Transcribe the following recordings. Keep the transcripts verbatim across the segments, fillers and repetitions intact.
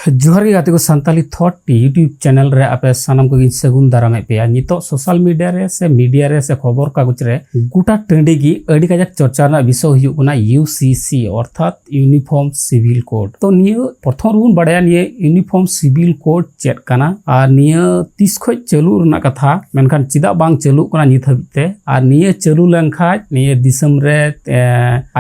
ᱡᱚᱦᱟᱨ ᱜᱮ ᱜᱟᱛᱮ ᱠᱚ, ᱥᱟᱱᱛᱟᱞᱤ ᱛᱷᱚᱴ YouTube ᱪᱮᱱᱮᱞ ᱨᱮ ᱟᱯᱮ ᱥᱟᱱᱟᱢ ᱠᱚᱜᱮᱧ ᱥᱟᱹᱜᱩᱱ ᱫᱟᱨᱟᱢᱮᱫ ᱯᱮᱭᱟ᱾ ᱱᱤᱛᱚᱜ ᱥᱳᱥᱟᱞ ᱢᱤᱰᱤᱭᱟ ᱨᱮ ᱥᱮ ᱢᱤᱰᱤᱭᱟ ᱨᱮ ᱥᱮ ᱠᱷᱚᱵᱚᱨ ᱠᱟᱜᱚᱡᱽ ᱨᱮ ᱜᱚᱴᱟ ᱴᱟᱺᱰᱤ ᱜᱮ ᱟᱹᱰᱤ ᱠᱟᱡᱟᱠ ᱪᱚᱨᱪᱟ ᱨᱮᱱᱟᱜ ᱵᱤᱥᱚᱭ ᱦᱩᱭᱩᱜ ᱠᱟᱱᱟ ᱤᱭᱩ ᱥᱤ ᱥᱤ, ᱚᱨᱛᱷᱟᱛ ᱤᱭᱩᱱᱤᱯᱷᱚᱨᱢ ᱥᱤᱵᱤᱞ ᱠᱳᱰ᱾ ᱛᱚ ᱱᱤᱭᱟᱹ ᱯᱨᱚᱛᱷᱚᱢ ᱨᱮᱵᱚᱱ ᱵᱟᱲᱟᱭᱟ ᱱᱤᱭᱟᱹ ᱤᱭᱩᱱᱤᱯᱷᱚᱨᱢ ᱥᱤᱵᱤᱞ ᱠᱳᱰ ᱪᱮᱫ ᱠᱟᱱᱟ ᱟᱨ ᱱᱤᱭᱟᱹ ᱛᱤᱥ ᱠᱷᱚᱡ ᱪᱟᱹᱞᱩ ᱨᱮᱱᱟᱜ ᱠᱟᱛᱷᱟ, ᱢᱮᱱᱠᱷᱟᱱ ᱪᱮᱫᱟᱜ ᱵᱟᱝ ᱪᱟᱹᱞᱩᱜ ᱠᱟᱱᱟ ᱱᱤᱛ ᱦᱟᱹᱵᱤᱡ ᱛᱮ, ᱟᱨ ᱱᱤᱭᱟᱹ ᱪᱟᱹᱞᱩ ᱞᱮᱱᱠᱷᱟᱡ ᱱᱤᱭᱟᱹ ᱫᱤᱥᱚᱢ ᱨᱮ, ᱮ,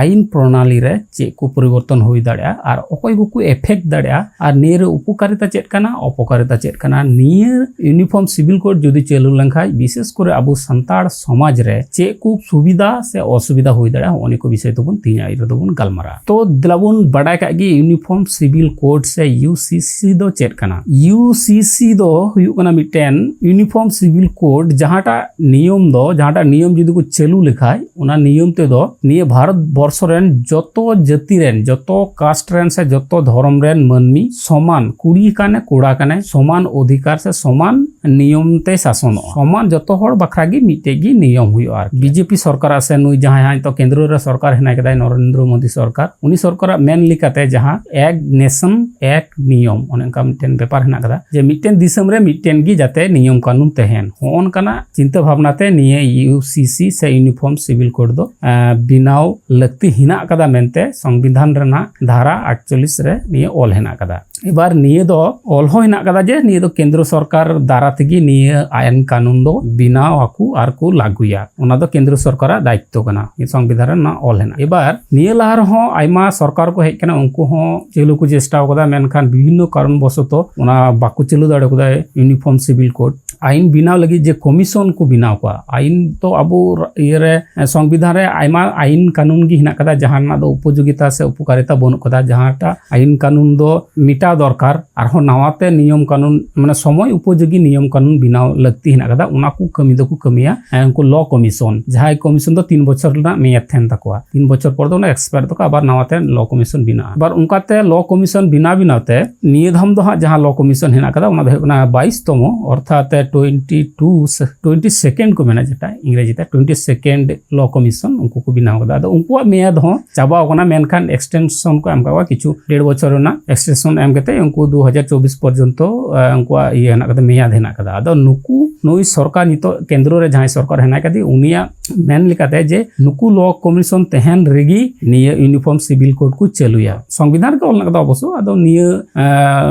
ᱟᱭᱤᱱ ᱯᱨᱚᱱᱟᱞᱤ ᱨᱮ ᱪᱮᱫ ᱠᱚ ᱯᱚᱨᱤᱵᱚᱨᱛᱚᱱ ᱦᱩᱭ ᱫᱟᱲᱮᱭᱟᱜᱼᱟ ᱟᱨ ᱚᱠᱚᱭ ᱠᱚᱠᱚ ᱮᱯᱷᱮᱠᱴ ᱫᱟᱲᱮᱭᱟᱜᱼᱟ ᱟᱨ ᱱᱤᱭᱟᱹ ᱨᱮ ᱩᱯᱚᱠᱟᱨᱤᱛᱟ ᱪᱮᱫ ᱠᱟᱱᱟ, ᱚᱯᱚᱠᱟᱨᱤᱛᱟ ᱪᱮᱫ ᱠᱟᱱᱟ, ᱱᱤᱭᱟᱹ ᱤᱭᱩᱱᱤᱯᱷᱚᱨᱢ ᱥᱤᱵᱤᱞ ᱠᱳᱰ ᱡᱩᱫᱤ ᱪᱟᱹᱞᱩ ᱞᱮᱱᱠᱷᱟᱡ ᱵᱤᱥᱮᱥ ᱠᱚᱨᱮ ᱟᱵᱚ ᱥᱟᱱᱛᱟᱲ ᱥᱚᱢᱟᱡᱽ ᱨᱮ ᱪᱮᱫ ᱠᱚ ᱥᱩᱵᱤᱫᱷᱟ ᱥᱮ ᱚᱥᱩᱵᱤᱫᱷᱟ ᱦᱩᱭ ᱫᱟᱲᱮᱭᱟᱜᱼᱟ, ᱦᱚᱸᱜᱼᱚ ᱱᱤᱭᱟᱹ ᱠᱚ ᱵᱤᱥᱚᱭ ᱛᱮᱵᱚᱱ ᱛᱮᱦᱮᱧᱟᱜ ᱤᱭᱟᱹ ᱨᱮᱫᱚ ᱵᱚᱱ ᱜᱟᱞᱢᱟᱨᱟᱜᱼᱟ᱾ ᱛᱚ ᱫᱮᱞᱟ ᱵᱚᱱ ᱵᱟᱰᱟᱭ ᱠᱟᱜ ᱜᱮ ᱤᱭᱩᱱᱤᱯᱷᱚᱨᱢ ᱥᱤᱵᱤᱞ ᱠᱳᱰ ᱥᱮ ᱤᱭᱩ ᱥᱤ ᱥᱤ ᱫᱚ ᱪᱮᱫ ᱠᱟᱱᱟ? ᱤᱭᱩ ᱥᱤ ᱥᱤ ᱫᱚ ᱦᱩᱭᱩᱜ ᱠᱟᱱᱟ ᱢᱤᱫᱴᱮᱱ ᱤᱭᱩᱱᱤᱯᱷᱚᱨᱢ ᱥᱤᱵᱤᱞ ᱠᱳᱰ, ᱡᱟᱦᱟᱸᱴᱟᱜ ᱱᱤᱭᱚᱢ ᱫᱚ, ᱡᱟᱦᱟᱸᱴᱟᱜ ᱱᱤᱭᱚᱢ ᱡᱩᱫᱤ ᱠᱚ ᱪᱟᱹᱞᱩ ᱞᱮᱠᱷᱟᱡ, ᱚᱱᱟ ᱱᱤᱭᱚᱢ ᱛᱮᱫᱚ ᱱᱤᱭᱟᱹ ᱵᱷᱟᱨᱚᱛ ᱵᱚᱨᱥᱚ ᱨᱮᱱ ᱡᱚᱛᱚ ᱡᱟᱹᱛᱤ ᱨᱮᱱ, ᱡᱚᱛᱚ ᱠᱟᱥᱴ ᱨᱮᱱ ᱥᱮ ᱡᱚᱛᱚ ᱫᱷᱚᱨᱚᱢ ᱨᱮᱱ ᱢᱟᱹᱱᱢᱤ ᱥᱚᱢᱟᱱ, ᱠᱩᱲᱤ ᱠᱟᱱᱮ ᱠᱚᱲᱟ ᱠᱟᱱᱮ, ᱥᱚᱢᱟᱱ ᱚᱫᱷᱤᱠᱟᱨ ᱥᱮ ᱥᱚᱢᱟᱱ ᱱᱤᱭᱚᱢ ᱛᱮ ᱥᱟᱥᱚᱱᱚᱜᱼᱟ᱾ ᱥᱚᱢᱟᱱ ᱡᱚᱛᱚ ᱦᱚᱲ ᱵᱟᱠᱷᱨᱟ ᱜᱮ ᱢᱤᱫᱴᱮᱡ ᱜᱮ ᱱᱤᱭᱚᱢ ᱦᱩᱭᱩᱜᱼᱟ ᱟᱨᱠᱤ᱾ ᱵᱤᱡᱮᱯᱤ ᱥᱚᱨᱠᱟᱨᱟᱜ ᱥᱮ ᱱᱩᱭ ᱡᱟᱦᱟᱸᱭ ᱦᱟᱸᱜ ᱱᱤᱛᱚᱜ ᱠᱮᱱᱫᱨᱚ ᱨᱮ ᱥᱚᱨᱠᱟᱨ ᱦᱮᱱᱟᱭ ᱠᱮᱫᱟᱭ, ᱱᱚᱨᱮᱱᱫᱨᱚ ᱢᱳᱫᱤ ᱥᱚᱨᱠᱟᱨ, ᱩᱱᱤ ᱥᱚᱨᱠᱟᱨᱟᱜ ᱢᱮᱱ ᱞᱮᱠᱟᱛᱮ ᱡᱟᱦᱟᱸ ᱮᱠ ᱱᱮᱥᱚᱱ ᱮᱠ ᱱᱤᱭᱚᱢ, ᱚᱱᱮ ᱚᱱᱠᱟ ᱢᱤᱫᱴᱮᱱ ᱵᱮᱯᱟᱨ ᱦᱮᱱᱟᱜ ᱠᱟᱫᱟ ᱡᱮ ᱢᱤᱫᱴᱮᱱ ᱫᱤᱥᱚᱢ ᱨᱮ ᱢᱤᱫᱴᱮᱱ ᱜᱮ ᱡᱟᱛᱮ ᱱᱤᱭᱚᱢ ᱠᱟᱹᱱᱩᱱ ᱛᱟᱦᱮᱱ, ᱦᱚᱸᱜᱼᱚ ᱱᱚᱝᱠᱟᱱᱟᱜ ᱪᱤᱱᱛᱟᱹ ᱵᱷᱟᱵᱽᱱᱟ ᱛᱮ ᱱᱤᱭᱟᱹ ᱤᱭᱩ ᱥᱤ ᱥᱤ ᱥᱮ ᱤᱭᱩᱱᱤᱯᱷᱚᱨᱢ ᱥᱤᱵᱤᱞ ᱠᱳᱰ ᱫᱚ, ᱮᱸ, ᱵᱮᱱᱟᱣ ᱞᱟᱹᱠᱛᱤ ᱦᱮᱱᱟᱜ ᱠᱟᱫᱟ ᱢᱮᱱᱛᱮ ᱥᱚᱝᱵᱤᱫᱷᱟᱱ ᱨᱮᱱᱟᱜ ᱫᱷᱟᱨᱟ ᱟᱴᱪᱚᱞᱞᱤᱥ ᱨᱮ ᱱᱤᱭᱟᱹ ᱚᱞ ᱦᱮᱱᱟᱜ ᱠᱟᱫᱟ᱾ ᱮᱵᱟᱨ ᱱᱤᱭᱟᱹ ᱫᱚ ᱚᱞ ᱦᱚᱸ ᱦᱮᱱᱟᱜ ᱠᱟᱫᱟ ᱡᱮ ᱱᱤᱭᱟᱹ ᱫᱚ ᱠᱮᱱᱫᱨᱚ ᱥᱚᱨᱠᱟᱨ ᱫᱟᱨᱟ ᱛᱮᱜᱮ ᱱᱤᱭᱟᱹ ᱟᱭᱤᱱ ᱠᱟᱹᱱᱩᱱ ᱫᱚ ᱵᱮᱱᱟᱣ ᱟᱠᱚ ᱟᱨ ᱠᱚ ᱞᱟᱹᱜᱩᱭᱟ, ᱚᱱᱟ ᱫᱚ ᱠᱮᱱᱫᱨᱚ ᱥᱚᱨᱠᱟᱨᱟᱜ ᱫᱟᱭᱤᱛᱛᱚ ᱠᱟᱱᱟ᱾ ᱥᱚᱝᱵᱤᱫᱷᱟᱱ ᱨᱮ ᱚᱱᱟ ᱚᱞ ᱦᱮᱱᱟᱜ᱾ ᱮᱵᱟᱨ ᱱᱤᱭᱟᱹ ᱞᱟᱦᱟ ᱨᱮᱦᱚᱸ ᱟᱭᱢᱟ ᱥᱚᱨᱠᱟᱨ ᱠᱚ ᱦᱮᱡ ᱠᱟᱱᱟ, ᱩᱱᱠᱩ ᱦᱚᱸ ᱪᱟᱹᱞᱩ ᱠᱚ ᱪᱮᱥᱴᱟ ᱠᱟᱫᱟ, ᱢᱮᱱᱠᱷᱟᱱ ᱵᱤᱵᱷᱤᱱᱱᱚ ᱠᱟᱨᱚᱱ ᱵᱚᱥᱚᱛᱚ ᱚᱱᱟ ᱵᱟᱠᱚ ᱪᱟᱹᱞᱩ ᱫᱟᱲᱮ ᱠᱟᱫᱟ ᱤᱭᱩᱱᱤᱯᱷᱚᱨᱢ ᱥᱤᱵᱤᱞ ᱠᱳᱰ᱾ ᱟᱭᱤᱱ ᱵᱮᱱᱟᱣ ᱞᱟᱹᱜᱤᱫ ᱡᱮ ᱠᱚᱢᱤᱥᱚᱱ ᱠᱚ ᱵᱮᱱᱟᱣ ᱠᱚᱣᱟ, ᱟᱭᱤᱱ ᱛᱚ ᱟᱵᱚ ᱤᱭᱟᱹᱨᱮ, ᱥᱚᱝᱵᱤᱫᱷᱟᱱ ᱨᱮ ᱟᱭᱢᱟ ᱟᱭᱤᱱ ᱠᱟᱹᱱᱩᱱ ᱜᱮ ᱦᱮᱱᱟᱜ ᱠᱟᱫᱟ, ᱡᱟᱦᱟᱸ ᱨᱮᱱᱟᱜ ᱫᱚ ᱩᱯᱚᱡᱳᱜᱤᱛᱟ ᱥᱮ ᱩᱯᱚᱠᱟᱨᱤᱛᱟ ᱵᱟᱹᱱᱩᱜ ᱠᱟᱫᱟ, ᱡᱟᱦᱟᱸᱴᱟᱜ ᱟᱭᱤᱱ ᱠᱟᱹᱱᱩᱱ ᱫᱚ ᱢᱮᱴᱟᱣ ᱫᱚᱨᱠᱟᱨ, ᱟᱨᱦᱚᱸ ᱱᱟᱣᱟᱛᱮ ᱱᱤᱭᱚᱢ ᱠᱟᱹᱱᱩᱱ, ᱢᱟᱱᱮ ᱥᱚᱢᱚᱭ ᱩᱯᱚᱡᱳᱜᱤ ᱱᱤᱭᱚᱢ ᱠᱟᱹᱱᱩᱱ ᱵᱮᱱᱟᱣ ᱞᱟᱹᱠᱛᱤ ᱦᱮᱱᱟᱜ ᱠᱟᱫᱟ, ᱚᱱᱟ ᱠᱚ ᱠᱟᱹᱢᱤ ᱫᱚᱠᱚ ᱠᱟᱹᱢᱤᱭᱟ᱾ ᱦᱮᱸ, ᱩᱱᱠᱩ ᱞᱚ ᱠᱚᱢᱤᱥᱚᱱ, ᱡᱟᱦᱟᱸᱭ ᱠᱚᱢᱤᱥᱚᱱ ᱫᱚ ᱛᱤᱱ ᱵᱚᱪᱷᱚᱨ ᱨᱮᱱᱟᱜ ᱢᱮᱭᱟᱫ ᱛᱟᱦᱮᱱ ᱛᱟᱠᱚᱣᱟ, ᱛᱤᱱ ᱵᱚᱪᱷᱚᱨ ᱯᱚᱨ ᱫᱚ ᱚᱱᱟ ᱮᱠᱥᱯᱟᱭᱟᱨ ᱛᱟᱠᱚᱣᱟ, ᱟᱵᱟᱨ ᱱᱟᱣᱟᱛᱮ ᱞᱚ ᱠᱚᱢᱤᱥᱚᱱ ᱵᱮᱱᱟᱜᱼᱟ᱾ ᱟᱵᱟᱨ ᱚᱱᱠᱟᱛᱮ ᱞᱚ ᱠᱚᱢᱤᱥᱚᱱ ᱵᱮᱱᱟᱣ ᱵᱮᱱᱟᱣ ᱛᱮ ᱱᱤᱭᱟᱹ ᱫᱷᱟᱢ ᱫᱚ ᱦᱟᱸᱜ ᱡᱟᱦᱟᱸ ᱞᱚ ᱠᱚᱢᱤᱥᱚᱱ ᱦᱮᱱᱟᱜ ᱠᱟᱫᱟ, ᱚᱱᱟ ᱫᱚ ᱦᱩᱭᱩᱜ ᱠᱟᱱᱟ ᱵᱟᱭᱤᱥ ᱛᱚᱢᱚ, ᱚᱨᱛᱷᱟᱛ ᱴᱩᱭᱮᱱᱴᱤ ᱴᱩ ᱥᱮ ᱴᱩᱭᱮᱱᱴᱤ ᱥᱮᱠᱮᱱᱰ ᱠᱚ ᱢᱮᱱᱟ, ᱡᱮᱴᱟ ᱤᱝᱨᱮᱡᱤ ᱛᱮ ᱴᱩᱭᱮᱱᱴᱤ ᱥᱮᱠᱮᱱᱰ ᱞᱚ ᱠᱚᱢᱤᱥᱚᱱ, ᱩᱱᱠᱩ ᱠᱚ ᱵᱮᱱᱟᱣ ᱠᱟᱫᱟ᱾ ᱟᱫᱚ ᱩᱱᱠᱩᱣᱟᱜ ᱢᱮᱭᱟᱫ ᱦᱚᱸ ᱪᱟᱵᱟᱣ ᱠᱟᱱᱟ, ᱢᱮᱱᱠᱷᱟᱱ ᱮᱠᱥᱴᱮᱱᱥᱚᱱ ᱠᱚ ᱮᱢ ᱠᱟᱜ ᱠᱚᱣᱟ, ᱠᱤᱪᱷᱩ ᱰᱮᱲ ᱵᱚᱪᱷᱚᱨ ᱨᱮᱱᱟᱜ ᱮᱠᱥᱴᱮᱱᱥᱚᱱ ᱮᱢ ᱠᱟᱛᱮ ᱛᱮ ᱩᱱᱠᱩ ᱫᱩ ᱦᱟᱡᱟᱨ ᱪᱚᱵᱵᱤᱥ ᱯᱚᱨᱡᱚᱱᱛᱚ ᱩᱱᱠᱩᱣᱟᱜ ᱤᱭᱟᱹ ᱦᱮᱱᱟᱜ ᱠᱟᱫᱟ, ᱢᱮᱭᱟᱫ ᱦᱮᱱᱟᱜ ᱠᱟᱫᱟ᱾ ᱟᱫᱚ ᱱᱩᱠᱩ ᱱᱩᱭ ᱥᱚᱨᱠᱟᱨ, ᱱᱤᱛᱚᱜ ᱠᱮᱱᱫᱨᱚ ᱨᱮ ᱡᱟᱦᱟᱸᱭ ᱥᱚᱨᱠᱟᱨ ᱦᱮᱱᱟᱭ ᱠᱟᱫᱮ, ᱩᱱᱤᱭᱟᱜ ᱢᱮᱱ ᱞᱮᱠᱟᱛᱮ ᱡᱮ ᱱᱩᱠᱩ ᱞᱚ ᱠᱚᱢᱤᱥᱚᱱ ᱛᱟᱦᱮᱱ ᱨᱮᱜᱮ ᱱᱤᱭᱟᱹ ᱤᱭᱩᱱᱤᱯᱷᱚᱨᱢ ᱥᱤᱵᱤᱞ ᱠᱳᱰ ᱠᱚ ᱪᱟᱹᱞᱩᱭᱟ᱾ ᱥᱚᱝᱵᱤᱫᱷᱟᱱ ᱨᱮᱜᱮ ᱚᱞ ᱢᱮᱱᱟᱜ ᱠᱟᱫᱟ ᱚᱵᱚᱥᱥᱚ᱾ ᱟᱫᱚ ᱱᱤᱭᱟᱹ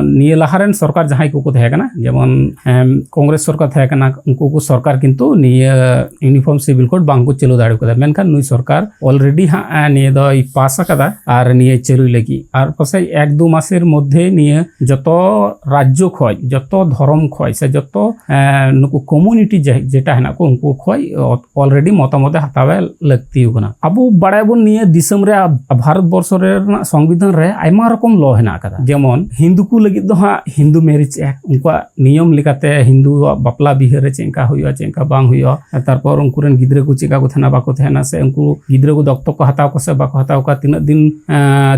ᱱᱤᱭᱟᱹ ᱞᱟᱦᱟ ᱨᱮᱱ ᱥᱚᱨᱠᱟᱨ ᱡᱟᱦᱟᱸᱭ ᱠᱚᱠᱚ ᱛᱟᱦᱮᱸ ᱠᱟᱱᱟ, ᱡᱮᱢᱚᱱ ᱠᱚᱝᱜᱨᱮᱥ ᱥᱚᱨᱠᱟᱨ ᱛᱟᱦᱮᱸ ᱠᱟᱱᱟ, ᱩᱱᱠᱩ ᱠᱚ ᱥᱚᱨᱠᱟᱨ ᱠᱤᱱᱛᱩ ᱱᱤᱭᱟᱹ ᱤᱭᱩᱱᱤᱯᱷᱚᱨᱢ ᱥᱤᱵᱤᱞ ᱠᱳᱰ ᱵᱟᱝ ᱠᱚ ᱪᱟᱹᱞᱩ ᱫᱟᱲᱮ ᱠᱟᱫᱟ᱾ ᱢᱮᱱᱠᱷᱟᱱ ᱱᱩᱭ ᱥᱚᱨᱠᱟᱨ ᱚᱞᱨᱮᱰᱤ ᱦᱟᱸᱜ ᱱᱤᱭᱟᱹ ᱫᱚᱭ ᱯᱟᱥ ᱟᱠᱟᱫᱟ ᱟᱨ ᱱᱤᱭᱟᱹ ᱪᱟᱹᱞᱩᱭ ᱞᱟᱹᱜᱤᱫ, ᱟᱨ ᱯᱟᱥᱮᱡ ᱮᱠ ᱫᱩ ᱢᱟᱥᱮᱨ ᱢᱚᱫᱽᱫᱷᱮ ᱱᱤᱭᱟᱹ ᱡᱚᱛᱚ ᱨᱟᱡᱽᱡᱚ ᱠᱷᱚᱡ, ᱡᱚᱛᱚ ᱫᱷᱚᱨᱚᱢ ᱠᱷᱚᱡ ᱥᱮ ᱡᱚᱛᱚ ᱱᱩᱠᱩ ᱠᱚᱢᱩᱱᱤᱴᱤ ᱡᱮᱴᱟ ᱦᱮᱱᱟᱜ ᱠᱚ, ᱩᱱᱠᱩ ᱠᱷᱚᱡ ᱚᱞᱨᱮᱰᱤ ᱢᱚᱛᱟᱢᱚᱛ ᱮ ᱦᱟᱛᱟᱣ ᱮ ᱞᱟᱹᱠᱛᱤ ᱠᱟᱱᱟ᱾ ᱟᱵᱚ ᱵᱟᱲᱟᱭᱟᱵᱚᱱ ᱱᱤᱭᱟᱹ ᱫᱤᱥᱚᱢ ᱨᱮ, ᱵᱷᱟᱨᱚᱛ ᱵᱚᱨᱥᱚ ᱨᱮᱱᱟᱜ ᱥᱚᱝᱵᱤᱫᱷᱟᱱ ᱨᱮ ᱟᱭᱢᱟ ᱨᱚᱠᱚᱢ ᱞᱚ ᱦᱮᱱᱟᱜ ᱟᱠᱟᱫᱟ᱾ ᱡᱮᱢᱚᱱ ᱦᱤᱱᱫᱩ ᱠᱚ ᱞᱟᱹᱜᱤᱫ ᱫᱚ ᱦᱟᱸᱜ ᱦᱤᱱᱫᱩ ᱢᱮᱨᱤᱡᱽ ᱮᱠᱴ, ᱩᱱᱠᱩᱣᱟᱜ ᱱᱤᱭᱚᱢ ᱞᱮᱠᱟᱛᱮ ᱦᱤᱱᱫᱩᱣᱟᱜ ᱵᱟᱯᱞᱟ ᱵᱤᱦᱟᱹ ᱨᱮ ᱪᱮᱫ ᱞᱮᱠᱟ ᱦᱩᱭᱩᱜᱼᱟ, ᱪᱮᱫ ᱞᱮᱠᱟ ᱵᱟᱝ ᱦᱩᱭᱩᱜᱼᱟ, ᱛᱟᱨᱯᱚᱨ ᱩᱱᱠᱩ ᱨᱮᱱ ᱜᱤᱫᱽᱨᱟᱹ ᱠᱚ ᱪᱮᱫ ᱞᱮᱠᱟ ᱠᱚ ᱛᱟᱦᱮᱱᱟ, ᱵᱟᱠᱚ ᱛᱟᱦᱮᱱᱟ, ᱥᱮ ᱩᱱᱠᱩ ᱜᱤᱫᱽᱨᱟᱹ ᱠᱚ ᱫᱚᱛᱛᱚᱠ ᱠᱚ ᱦᱟᱛᱟᱣ ᱠᱚᱣᱟ ᱥᱮ ᱵᱟᱠᱚ ᱦᱟᱛᱟᱣ ᱠᱚᱣᱟ, ᱛᱤᱱᱟᱹᱜ ᱫᱤᱱ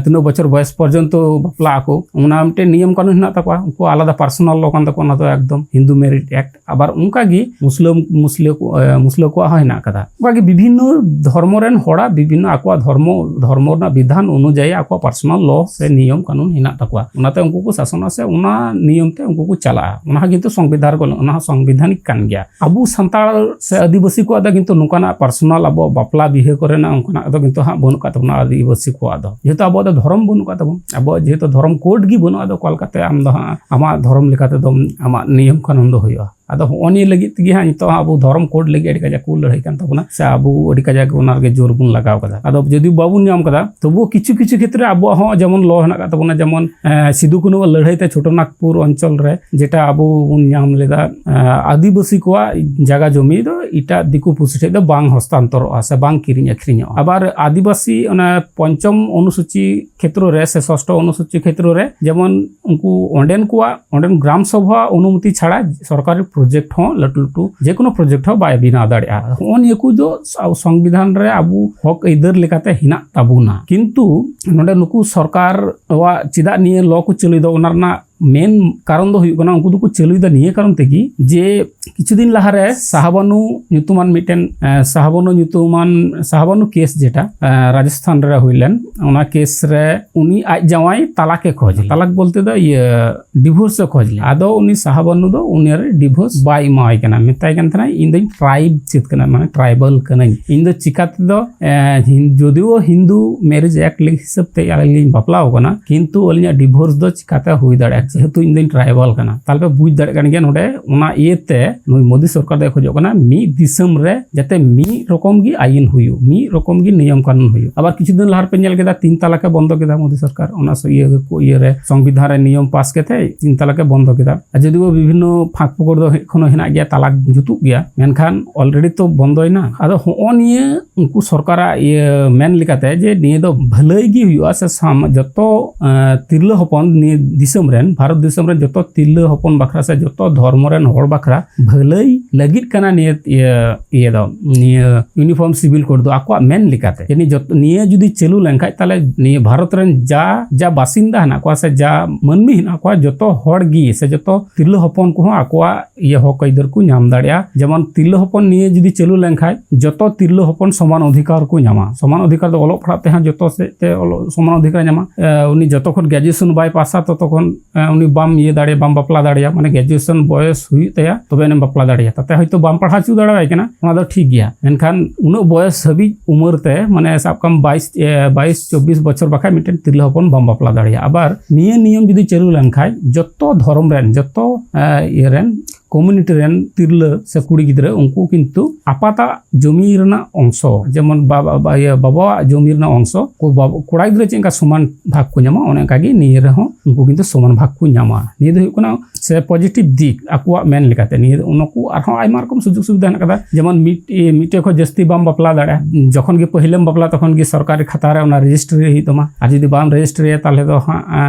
ᱛᱤᱱᱟᱹᱜ ᱵᱚᱪᱷᱚᱨ ᱵᱚᱭᱮᱥ ᱯᱚᱨᱡᱚᱱᱛᱚ ᱵᱟᱯᱞᱟᱜ ᱟᱠᱚ, ᱚᱱᱟ ᱢᱤᱫᱴᱮᱱ ᱱᱤᱭᱚᱢ ᱠᱟᱹᱱᱩᱱ ᱦᱮᱱᱟᱜ ᱛᱟᱠᱚᱣᱟ᱾ ᱩᱱᱠᱩ ᱟᱞᱟᱫᱟ ᱯᱟᱨᱥᱚᱱᱟᱞ ᱞᱚ ᱠᱟᱱ ᱛᱟᱠᱚᱣᱟ, ᱚᱱᱟ ᱫᱚ ᱮᱠᱫᱚᱢ ᱦᱤᱱᱫᱩ ᱢᱮᱨᱤᱡᱽ ᱮᱠᱴ᱾ ᱟᱵᱟᱨ ᱚᱱᱠᱟᱜᱮ ᱢᱩᱥᱞᱟᱹ ᱢᱩᱥᱞᱟᱹ ᱠᱚ ᱢᱩᱥᱞᱟᱹ ᱠᱚᱣᱟᱜ ᱦᱚᱸ ᱦᱮᱱᱟᱜ ᱟᱠᱟᱫᱟ᱾ ᱚᱱᱠᱟᱜᱮ ᱵᱤᱵᱷᱤᱱᱱᱚ ᱫᱷᱚᱨᱢᱚ ᱨᱮᱱ ᱦᱚᱲᱟᱜ ᱵᱤᱵᱷᱤᱱᱱᱚ ᱟᱠᱚᱣᱟᱜ ᱫᱷᱚᱨᱢᱚ ᱫᱷᱚᱨᱢᱚ ᱨᱮᱱᱟᱜ ᱵᱤᱫᱷᱟᱱ ᱚᱱᱩᱡᱟᱭᱤ ᱟᱠᱚᱣᱟᱜ ᱯᱟᱨᱥᱚᱱᱟᱞ ᱞᱚ ᱥᱮ ᱱᱤᱭᱚᱢ ᱠᱟᱹᱱᱩᱱ ᱦᱮᱱᱟᱜ ᱛᱟᱠᱚᱣᱟ᱾ ᱚᱱᱟᱛᱮ ᱩᱱᱠᱩ ᱠᱚ ᱥᱟᱥᱚᱱᱟ ᱥᱮ ᱚᱱᱟ ᱱᱤᱭᱚᱢ ᱛᱮ ᱩᱱᱠᱩ ᱠᱚ ᱪᱟᱞᱟᱜᱼᱟ᱾ ᱚᱱᱟ ᱦᱚᱸ ᱠᱤᱱᱛᱩ ᱥᱚᱝᱵᱤᱫᱷᱟᱱ ᱨᱮ ᱵᱟᱹᱱᱩᱜᱼᱟ, ᱚᱱᱟ ᱦᱚᱸ ᱥᱚᱝᱵᱤᱫᱷᱟᱱᱤᱠ ᱠᱟᱱ ᱜᱮᱭᱟ᱾ ᱟᱵᱚ ᱥᱟᱱᱛᱟᱲ ᱥᱮ ᱟᱹᱫᱤᱵᱟᱹᱥᱤ ᱠᱚᱣᱟᱜ ᱫᱚ ᱠᱤᱱᱛᱩ ᱱᱚᱝᱠᱟᱱᱟᱜ ᱯᱟᱨᱥᱚᱱᱟᱞ ᱟᱵᱚᱣᱟᱜ ᱵᱟᱯᱞᱟ ᱵᱤᱦᱟᱹ ᱠᱚᱨᱮᱱᱟᱜ ᱚᱱᱠᱟᱱᱟᱜ ᱫᱚ ᱠᱤᱱᱛᱩ ᱦᱟᱸᱜ ᱵᱟᱹᱱᱩᱜ ᱟᱠᱟᱫ ᱛᱟᱵᱚᱱᱟ᱾ ᱟᱹᱫᱤᱵᱟᱹᱥᱤ ᱠᱚᱣᱟᱜ ᱫᱚ ᱡᱮᱦᱮᱛᱩ ᱟᱵᱚᱣᱟᱜ ᱫᱚ ᱫᱷᱚᱨᱚᱢ ᱵᱟᱹᱱᱩᱜ ᱟᱠᱟᱫ ᱛᱟᱵᱚᱱ, ᱟᱵᱚᱣᱟᱜ ᱡᱮᱦᱮᱛᱩ ᱫᱷᱚᱨᱚᱢ ᱠᱳᱰ ᱜᱮ ᱵᱟᱹᱱᱩᱜᱼᱟ, ᱟᱫᱚ ᱚᱠᱟ ᱞᱮᱠᱟᱛᱮ ᱟᱢ ᱫᱚ ᱦᱟᱸᱜ ᱟᱢᱟᱜ ᱫᱷᱚᱨᱚᱢ ᱞᱮᱠᱟᱛᱮ ᱫᱚ ᱟᱢᱟᱜ ᱱᱤᱭᱚᱢ ᱠᱟᱹᱱᱩᱱ ᱫᱚ ᱦᱩᱭᱩᱜᱼᱟ? ᱟᱫᱚ ᱦᱚᱸᱜᱼᱚ ᱱᱤᱭᱟᱹ ᱞᱟᱹᱜᱤᱫ ᱛᱮᱜᱮ ᱦᱟᱸᱜ ᱱᱤᱛᱚᱜ ᱦᱟᱸᱜ ᱟᱵᱚ ᱫᱷᱚᱨᱚᱢ ᱠᱳᱰ ᱞᱟᱹᱜᱤᱫ ᱟᱹᱰᱤ ᱠᱟᱡᱟᱠ ᱠᱚ ᱞᱟᱹᱲᱦᱟᱹᱭ ᱠᱟᱱ ᱛᱟᱵᱚᱱᱟ, ᱥᱮ ᱟᱵᱚ ᱟᱹᱰᱤ ᱠᱟᱡᱟᱠ ᱚᱱᱟ ᱨᱮᱜᱮ ᱡᱳᱨ ᱵᱚᱱ ᱞᱟᱜᱟᱣ ᱠᱟᱫᱟ᱾ ᱟᱫᱚ ᱡᱩᱫᱤ ᱵᱟᱵᱚᱱ ᱧᱟᱢ ᱠᱟᱫᱟ, ᱛᱚᱵᱩ ᱠᱤᱪᱷᱩ ᱠᱤᱪᱷᱩ ᱠᱷᱮᱛᱨᱮ ᱟᱵᱚᱣᱟᱜ ᱦᱚᱸ ᱡᱮᱢᱚᱱ ᱞᱚ ᱦᱮᱱᱟᱜ ᱟᱠᱟᱫ ᱛᱟᱵᱚᱱᱟ, ᱡᱮᱢᱚᱱ ᱮᱸ, ᱥᱤᱫᱩ ᱠᱟᱹᱱᱩᱣᱟᱜ ᱞᱟᱹᱲᱦᱟᱹᱭ ᱛᱮ ᱪᱷᱳᱴᱳᱱᱟᱜᱽᱯᱩᱨ ᱚᱧᱪᱚᱞ ᱨᱮ ᱡᱮᱴᱟ ᱟᱵᱚ ᱵᱚᱱ ᱧᱟᱢ ᱞᱮᱫᱟ, ᱮᱸ, ᱟᱹᱫᱤᱵᱟᱹᱥᱤ ᱠᱚᱣᱟᱜ ᱡᱟᱭᱜᱟ ᱡᱚᱢᱤ ᱫᱚ ᱮᱴᱟᱜ ᱫᱤᱠᱩ ᱯᱩᱥᱤ ᱴᱷᱮᱡ ᱫᱚ ᱵᱟᱝ ᱦᱚᱥᱛᱟᱱᱛᱚᱨᱚᱜᱼᱟ ᱥᱮ ᱵᱟᱝ ᱠᱤᱨᱤᱧ ᱟᱹᱠᱷᱨᱤᱧᱚᱜᱼᱟ᱾ ᱟᱵᱟᱨ ᱟᱹᱫᱤᱵᱟᱹᱥᱤ ᱚᱱᱟ ᱯᱚᱧᱪᱚᱢ ᱚᱱᱩᱥᱩᱪᱤ ᱠᱷᱮᱛᱨᱚ ᱨᱮ ᱥᱮ ᱥᱚᱥᱴᱚ ᱚᱱᱩᱥᱩᱪᱤ ᱠᱷᱮᱛᱨᱚ ᱨᱮ ᱡᱮᱢᱚᱱ ᱩᱱᱠᱩ ᱚᱸᱰᱮᱱ ᱠᱚᱣᱟᱜ, ᱚᱸᱰᱮᱱ ᱜᱨᱟᱢ ᱥᱚᱵᱷᱟ ᱚᱱᱩᱢᱚᱛᱤ ᱪᱷᱟᱲᱟ ᱥᱚᱨᱠᱟᱨᱤ ᱯᱨᱚᱡᱮᱠᱴ ᱦᱚᱸ, ᱞᱟᱹᱴᱩ ᱞᱟᱹᱴᱩ ᱡᱮᱠᱳᱱᱳ ᱯᱨᱚᱡᱮᱠᱴ ᱦᱚᱸ ᱵᱟᱭ ᱵᱮᱱᱟᱣ ᱫᱟᱲᱮᱭᱟᱜᱼᱟ᱾ ᱦᱚᱸᱜᱼᱚ ᱱᱤᱭᱟᱹ ᱠᱚ ᱫᱚ ᱥᱟ-, ᱥᱚᱝᱵᱤᱫᱷᱟᱱ ᱨᱮ ᱟᱵᱚ ᱦᱚᱠ ᱟᱹᱭᱫᱟᱹᱨ ᱞᱮᱠᱟᱛᱮ ᱦᱮᱱᱟᱜ ᱛᱟᱵᱚᱱᱟ᱾ ᱠᱤᱱᱛᱩ ᱱᱚᱰᱮ ᱱᱩᱠᱩ ᱥᱚᱨᱠᱟᱨ ᱟᱜ ᱪᱮᱫᱟᱜ ᱱᱤᱭᱟᱹ ᱞᱚ ᱠᱚ ᱪᱟᱹᱞᱩᱭᱮᱫᱟ, ᱚᱱᱟ ᱨᱮᱱᱟᱜ ᱢᱮᱱ ᱠᱟᱨᱚᱱ ᱫᱚ ᱦᱩᱭᱩᱜ ᱠᱟᱱᱟ, ᱩᱱᱠᱩ ᱫᱚᱠᱚ ᱪᱟᱹᱞᱩᱭᱮᱫᱟ ᱱᱤᱭᱟᱹ ᱠᱟᱨᱚᱱ ᱛᱮᱜᱮ ᱡᱮ ᱠᱤᱪᱷᱩ ᱫᱤᱱ ᱞᱟᱦᱟᱨᱮ ᱥᱟᱦᱟᱵᱟᱱᱩ ᱧᱩᱛᱩᱢᱟᱱ ᱢᱤᱫᱴᱮᱱ, ᱮ, ᱥᱟᱦᱟᱵᱟᱱᱩ ᱧᱩᱛᱩᱢᱟᱱ ᱥᱟᱦᱟᱵᱟᱱᱩ ᱠᱮᱥ ᱡᱮᱴᱟ, ᱮ, ᱨᱟᱡᱚᱥᱛᱷᱟᱱ ᱨᱮ ᱦᱩᱭ ᱞᱮᱱ, ᱚᱱᱟ ᱠᱮᱥ ᱨᱮ ᱩᱱᱤ ᱟᱡ ᱡᱟᱶᱟᱭ ᱛᱟᱞᱟᱠ ᱮ ᱠᱷᱚᱡᱽ ᱞᱮᱱᱟ᱾ ᱛᱟᱞᱟᱠ ᱵᱚᱞᱛᱮ ᱫᱚ ᱤᱭᱟᱹ ᱰᱤᱵᱷᱳᱨᱥ ᱮ ᱠᱷᱚᱡᱽ ᱞᱮᱱᱟ᱾ ᱟᱫᱚ ᱩᱱᱤ ᱥᱟᱦᱟᱵᱟᱱᱩ ᱫᱚ ᱩᱱᱤ ᱨᱮ ᱰᱤᱵᱷᱳᱨᱥ ᱵᱟᱭ ᱮᱢᱟᱣᱟᱭ ᱠᱟᱱᱟ, ᱢᱮᱛᱟᱭ ᱠᱟᱱ ᱛᱟᱦᱮᱱᱟ, "ᱤᱧ ᱫᱚᱧ ᱴᱨᱟᱭᱤᱵᱽ ᱪᱮᱫ ᱠᱟᱱᱟ, ᱢᱟᱱᱮ ᱴᱨᱟᱭᱵᱟᱞ ᱠᱟᱹᱱᱟᱹᱧ, ᱤᱧ ᱫᱚ ᱪᱤᱠᱟ ᱛᱮᱫᱚ, ᱮ, ᱦᱤᱱ-, ᱡᱚᱫᱤᱣ ᱦᱤᱱᱫᱩ ᱢᱮᱨᱮᱡᱽ ᱮᱠᱴ ᱦᱤᱥᱟᱹᱵ ᱛᱮ ᱟᱹᱞᱤᱧ ᱞᱤᱧ ᱵᱟᱯᱞᱟ ᱟᱠᱟᱱᱟ, ᱠᱤᱱᱛᱩ ᱟᱹᱞᱤᱧᱟᱜ ᱰᱤᱵᱷᱳᱨᱥ ᱫᱚ ᱪᱤᱠᱟᱛᱮ ᱦᱩᱭ ᱫᱟᱲᱮᱭᱟᱜᱼᱟ, ᱡᱮᱦᱮᱛᱩ ᱤᱧ ᱫᱚᱧ ᱴᱨᱟᱭᱵᱟᱞ ᱠᱟᱱᱟ?" ᱛᱟᱦᱞᱮ ᱯᱮ ᱵᱩᱡᱽ ᱫᱟᱲᱮᱭᱟᱜ ᱠᱟᱱ ᱜᱮᱭᱟ, ᱱᱚᱰᱮ ᱚᱱᱟ ᱤᱭᱟᱹᱛᱮ ᱱᱩᱭ ᱢᱳᱫᱤ ᱥᱚᱨᱠᱟᱨ ᱫᱚᱭ ᱠᱷᱚᱡᱚᱜ ᱠᱟᱱᱟ ᱢᱤᱫ ᱫᱤᱥᱚᱢ ᱨᱮ ᱡᱟᱛᱮ ᱢᱤᱫ ᱨᱚᱠᱚᱢ ᱜᱮ ᱟᱹᱭᱤᱱ ᱦᱩᱭᱩᱜ, ᱢᱤᱫ ᱨᱚᱠᱚᱢ ᱜᱮ ᱱᱤᱭᱚᱢ ᱠᱟᱹᱱᱩᱱ ᱦᱩᱭᱩᱜ᱾ ᱟᱵᱟᱨ ᱠᱤᱪᱷᱩ ᱫᱤᱱ ᱞᱟᱦᱟ ᱨᱮᱯᱮ ᱧᱮᱞ ᱠᱮᱫᱟ, ᱛᱤᱱ ᱛᱟᱞᱟᱠ ᱮ ᱵᱚᱱᱫᱚ ᱠᱮᱫᱟ ᱢᱳᱫᱤ ᱥᱚᱨᱠᱟᱨ, ᱚᱱᱟ ᱥᱚ-, ᱤᱭᱟᱹ ᱠᱚ ᱤᱭᱟᱹ ᱨᱮ ᱥᱚᱝᱵᱤᱫᱷᱟᱱ ᱨᱮ ᱱᱤᱭᱚᱢ ᱯᱟᱥ ᱠᱟᱛᱮ ᱛᱤᱱ ᱛᱟᱞᱟᱠ ᱮ ᱵᱚᱱᱫᱚ ᱠᱮᱫᱟ᱾ ᱟᱨ ᱡᱩᱫᱤ ᱵᱤᱵᱷᱤᱱᱱᱚ ᱯᱷᱟᱸᱠ ᱯᱷᱚᱠᱚᱨ ᱫᱚ ᱮᱠᱷᱚᱱᱳ ᱦᱮᱱᱟᱜ ᱜᱮᱭᱟ, ᱛᱟᱞᱟᱠ ᱡᱩᱛᱩᱜ ᱜᱮᱭᱟ, ᱢᱮᱱᱠᱷᱟᱱ ᱚᱞᱨᱮᱰᱤ ᱛᱚ ᱵᱚᱱᱫᱚᱭᱮᱱᱟ᱾ ᱟᱫᱚ ᱦᱚᱸᱜᱼᱚ ᱱᱤᱭᱟᱹ ᱩᱱᱠᱩ ᱥᱚᱨᱠᱟᱨᱟᱜ ᱤᱭᱟᱹ ᱢᱮᱱ ᱞᱮᱠᱟᱛᱮ ᱡᱮ ᱱᱤᱭᱟᱹ ᱫᱚ ᱵᱷᱟᱹᱞᱟᱹᱭ ᱜᱮ ᱦᱩᱭᱩᱜᱼᱟ, ᱥᱮ ᱥᱟᱢ-, ᱡᱚᱛᱚ, ᱮᱸ, ᱛᱤᱨᱞᱟᱹ ᱦᱚᱯᱚᱱ ᱱᱤᱭᱟᱹ ᱫᱤᱥᱚᱢ ᱨᱮᱱ, ᱵᱷᱟᱨᱚᱛ ᱫᱤᱥᱚᱢ ᱨᱮᱱ ᱡᱚᱛᱚ ᱛᱤᱨᱞᱟᱹ ᱦᱚᱯᱚᱱ ᱵᱟᱠᱷᱨᱟ ᱥᱮ ᱡᱚᱛᱚ ᱫᱷᱚᱨᱢᱚ ᱨᱮᱱ ᱦᱚᱲ ᱵᱟᱠᱷᱨᱟ ᱵᱷᱟᱹᱞᱟᱹᱭ ᱞᱟᱹᱜᱤᱫ ᱠᱟᱱᱟ ᱱᱤᱭᱟᱹ ᱤᱭᱟᱹ, ᱤᱭᱟᱹ ᱫᱚ, ᱱᱤᱭᱟᱹ ᱤᱭᱩᱱᱤᱯᱷᱚᱨᱢ ᱥᱤᱵᱤᱞ ᱠᱳᱰ ᱫᱚ ᱟᱠᱚᱣᱟᱜ ᱢᱮᱱ ᱞᱮᱠᱟᱛᱮ᱾ ᱡᱟᱹᱱᱤᱡ ᱡᱚᱛ-, ᱱᱤᱭᱟᱹ ᱡᱩᱫᱤ ᱪᱟᱹᱞᱩ ᱞᱮᱱᱠᱷᱟᱡ, ᱛᱟᱦᱞᱮ ᱱᱤᱭᱟᱹ ᱵᱷᱟᱨᱚᱛ ᱨᱮᱱ ᱡᱟ, ᱡᱟ ᱵᱟᱥᱤᱱᱫᱟ ᱦᱮᱱᱟᱜ ᱠᱚᱣᱟ ᱥᱮ ᱡᱟ ᱢᱟᱹᱱᱢᱤ ᱦᱮᱱᱟᱜ ᱠᱚᱣᱟ, ᱡᱚᱛᱚ ᱦᱚᱲ ᱜᱮ ᱥᱮ ᱡᱚᱛᱚ ᱛᱤᱨᱞᱟᱹ ᱦᱚᱯᱚᱱ ᱠᱚᱦᱚᱸ ᱟᱠᱚᱣᱟᱜ ᱤᱭᱟᱹ ᱦᱚᱠ ᱟᱹᱭᱫᱟᱹᱨ ᱠᱚ ᱧᱟᱢ ᱫᱟᱲᱮᱭᱟᱜᱼᱟ᱾ ᱡᱮᱢᱚᱱ ᱛᱤᱨᱞᱟᱹ ᱦᱚᱯᱚᱱ ᱱᱤᱭᱟᱹ ᱡᱩᱫᱤ ᱪᱟᱹᱞᱩ ᱞᱮᱱᱠᱷᱟᱡ, ᱡᱚᱛᱚ ᱛᱤᱨᱞᱟᱹ ᱦᱚᱯᱚᱱ ᱥᱚᱢᱟᱱ ᱚᱫᱷᱤᱠᱟᱨ ᱠᱚ ᱧᱟᱢᱟ᱾ ᱥᱚᱢᱟᱱ ᱚᱫᱷᱤᱠᱟᱨ ᱫᱚ ᱚᱞᱚᱜ ᱯᱟᱲᱦᱟᱜ ᱛᱮᱦᱚᱸ ᱡᱚᱛᱚ ᱥᱮᱫ ᱛᱮ ᱚᱞᱚᱜ, ᱥᱚᱢᱟᱱ ᱚᱫᱷᱤᱠᱟᱨ ᱧᱟᱢᱟ᱾ ᱮ, ᱩᱱᱤ ᱡᱚᱛᱚ ᱠᱷᱚᱱ ᱜᱨᱮᱡᱩᱭᱮᱥᱚᱱ ᱵᱟᱭ ᱯᱟᱥᱟ, ᱛᱚᱛᱚ ᱠᱷᱚᱱ, ᱮ, ᱩᱱᱤ ᱵᱟᱢ ᱤᱭᱟᱹ ᱫᱟᱲᱮᱭᱟ, ᱵᱟᱢ ᱵᱟᱯᱞᱟ ᱫᱟᱲᱮᱭᱟ, ᱢᱟᱱᱮ ᱜᱨᱮᱡᱩᱭᱮᱥᱚᱱ ᱵᱚᱭᱚᱥ ᱦᱩᱭᱩᱜ ᱛᱟᱭᱟ, ᱛᱚᱵᱮ ᱟᱹᱱᱤᱡ ᱮᱢ ᱵᱟᱯᱞᱟ ᱫᱟᱲᱮᱭᱟ᱾ ᱛᱟᱛᱮ ᱦᱚᱭᱛᱳ ᱵᱟᱢ ᱯᱟᱲᱦᱟᱣ ᱦᱚᱪᱚ ᱫᱟᱲᱮᱣᱟᱭ ᱠᱟᱱᱟ, ᱚᱱᱟ ᱫᱚ ᱴᱷᱤᱠ ᱜᱮᱭᱟ, ᱢᱮᱱᱠᱷᱟᱱ ᱩᱱᱟᱹᱜ ᱵᱚᱭᱚᱥ ᱦᱟᱹᱵᱤᱡ ᱩᱢᱮᱨ ᱛᱮ, ᱢᱟᱱᱮ ᱥᱟᱵ ᱠᱟᱜ ᱢᱮ ᱵᱟᱭᱤᱥ, ᱮ, ᱵᱟᱭᱤᱥ ᱪᱚᱵᱵᱤᱥ ᱵᱚᱪᱷᱚᱨ ᱵᱟᱠᱷᱟᱡ ᱢᱤᱫᱴᱮᱱ ᱛᱤᱨᱞᱟᱹ ᱦᱚᱯᱚᱱ ᱵᱟᱢ ᱵᱟᱯᱞᱟ ᱫᱟᱲᱮᱭᱟᱜᱼᱟ᱾ ᱟᱵᱟᱨ ᱱᱤᱭᱟᱹ ᱱᱤᱭᱚᱢ ᱡᱩᱫᱤ ᱪᱟᱹᱞᱩ ᱞᱮᱱᱠᱷᱟᱡ, ᱡᱚᱛᱚ ᱫᱷᱚᱨᱚᱢ ᱨᱮᱱ, ᱡᱚᱛᱚ, ᱮ, ᱤᱭᱟᱹ ᱨᱮᱱ ᱠᱚᱢᱤᱭᱩᱱᱤᱴᱤ ᱨᱮᱱ ᱛᱤᱨᱞᱟᱹ ᱥᱮ ᱠᱩᱲᱤ ᱜᱤᱫᱽᱨᱟᱹ, ᱩᱱᱠᱩ ᱠᱤᱱᱛᱩ ᱟᱯᱟᱛᱟᱜ ᱡᱚᱢᱤ ᱨᱮᱱᱟᱜ ᱚᱝᱥᱚ, ᱡᱮᱢᱚᱱ ᱵᱟᱵᱟ, ᱵᱟ-, ᱤᱭᱟᱹ, ᱵᱟᱵᱟᱣᱟᱜ ᱡᱚᱢᱤ ᱨᱮᱱᱟᱜ ᱚᱝᱥᱚ, ᱠᱚ ᱵᱟᱵ-, ᱠᱚᱲᱟ ᱜᱤᱫᱽᱨᱟᱹ ᱪᱮᱫ ᱞᱮᱠᱟ ᱥᱚᱢᱟᱱ ᱵᱷᱟᱜᱽ ᱠᱚ ᱧᱟᱢᱟ, ᱚᱱᱮ ᱚᱱᱠᱟ ᱜᱮ ᱱᱤᱭᱟᱹ ᱨᱮᱦᱚᱸ ᱩᱱᱠᱩ ᱠᱤᱱᱛᱩ ᱥᱚᱢᱟᱱ ᱵᱷᱟᱜᱽ ᱠᱚ ᱧᱟᱢᱟ᱾ ᱱᱤᱭᱟᱹ ᱫᱚ ᱦᱩᱭᱩᱜ ᱠᱟᱱᱟ ᱥᱮ ᱯᱚᱡᱤᱴᱤᱵᱷ ᱫᱤᱠ ᱟᱠᱚᱣᱟᱜ ᱢᱮᱱ ᱞᱮᱠᱟᱛᱮ᱾ ᱱᱤᱭᱟᱹ ᱫᱚ, ᱱᱩᱠᱩ ᱟᱨᱦᱚᱸ ᱟᱭᱢᱟ ᱨᱚᱠᱚᱢ ᱥᱩᱡᱳᱜᱽ ᱥᱩᱵᱤᱫᱷᱟ ᱦᱮᱱᱟᱜ ᱠᱟᱫᱟ, ᱡᱮᱢᱚᱱ ᱢᱤᱫ, ᱤᱭᱟᱹ, ᱢᱤᱫᱴᱮᱡ ᱠᱷᱚᱱ ᱡᱟᱹᱥᱛᱤ ᱵᱟᱢ ᱵᱟᱯᱞᱟ ᱫᱟᱲᱮᱭᱟᱜᱼᱟ᱾ ᱡᱚᱠᱷᱚᱱ ᱜᱮ ᱯᱟᱹᱦᱤᱞᱮᱢ ᱵᱟᱯᱞᱟ, ᱛᱚᱠᱷᱚᱱ ᱜᱮ ᱥᱚᱨᱠᱟᱨᱤ ᱠᱷᱟᱛᱟ ᱨᱮ ᱚᱱᱟ ᱨᱮᱡᱤᱥᱴᱨᱤ ᱦᱩᱭᱩᱜ ᱛᱟᱢᱟ, ᱟᱨ ᱡᱩᱫᱤ ᱵᱟᱢ ᱨᱮᱡᱤᱥᱴᱨᱤᱭᱟ, ᱛᱟᱦᱚᱞᱮ ᱫᱚ ᱦᱟᱸᱜ,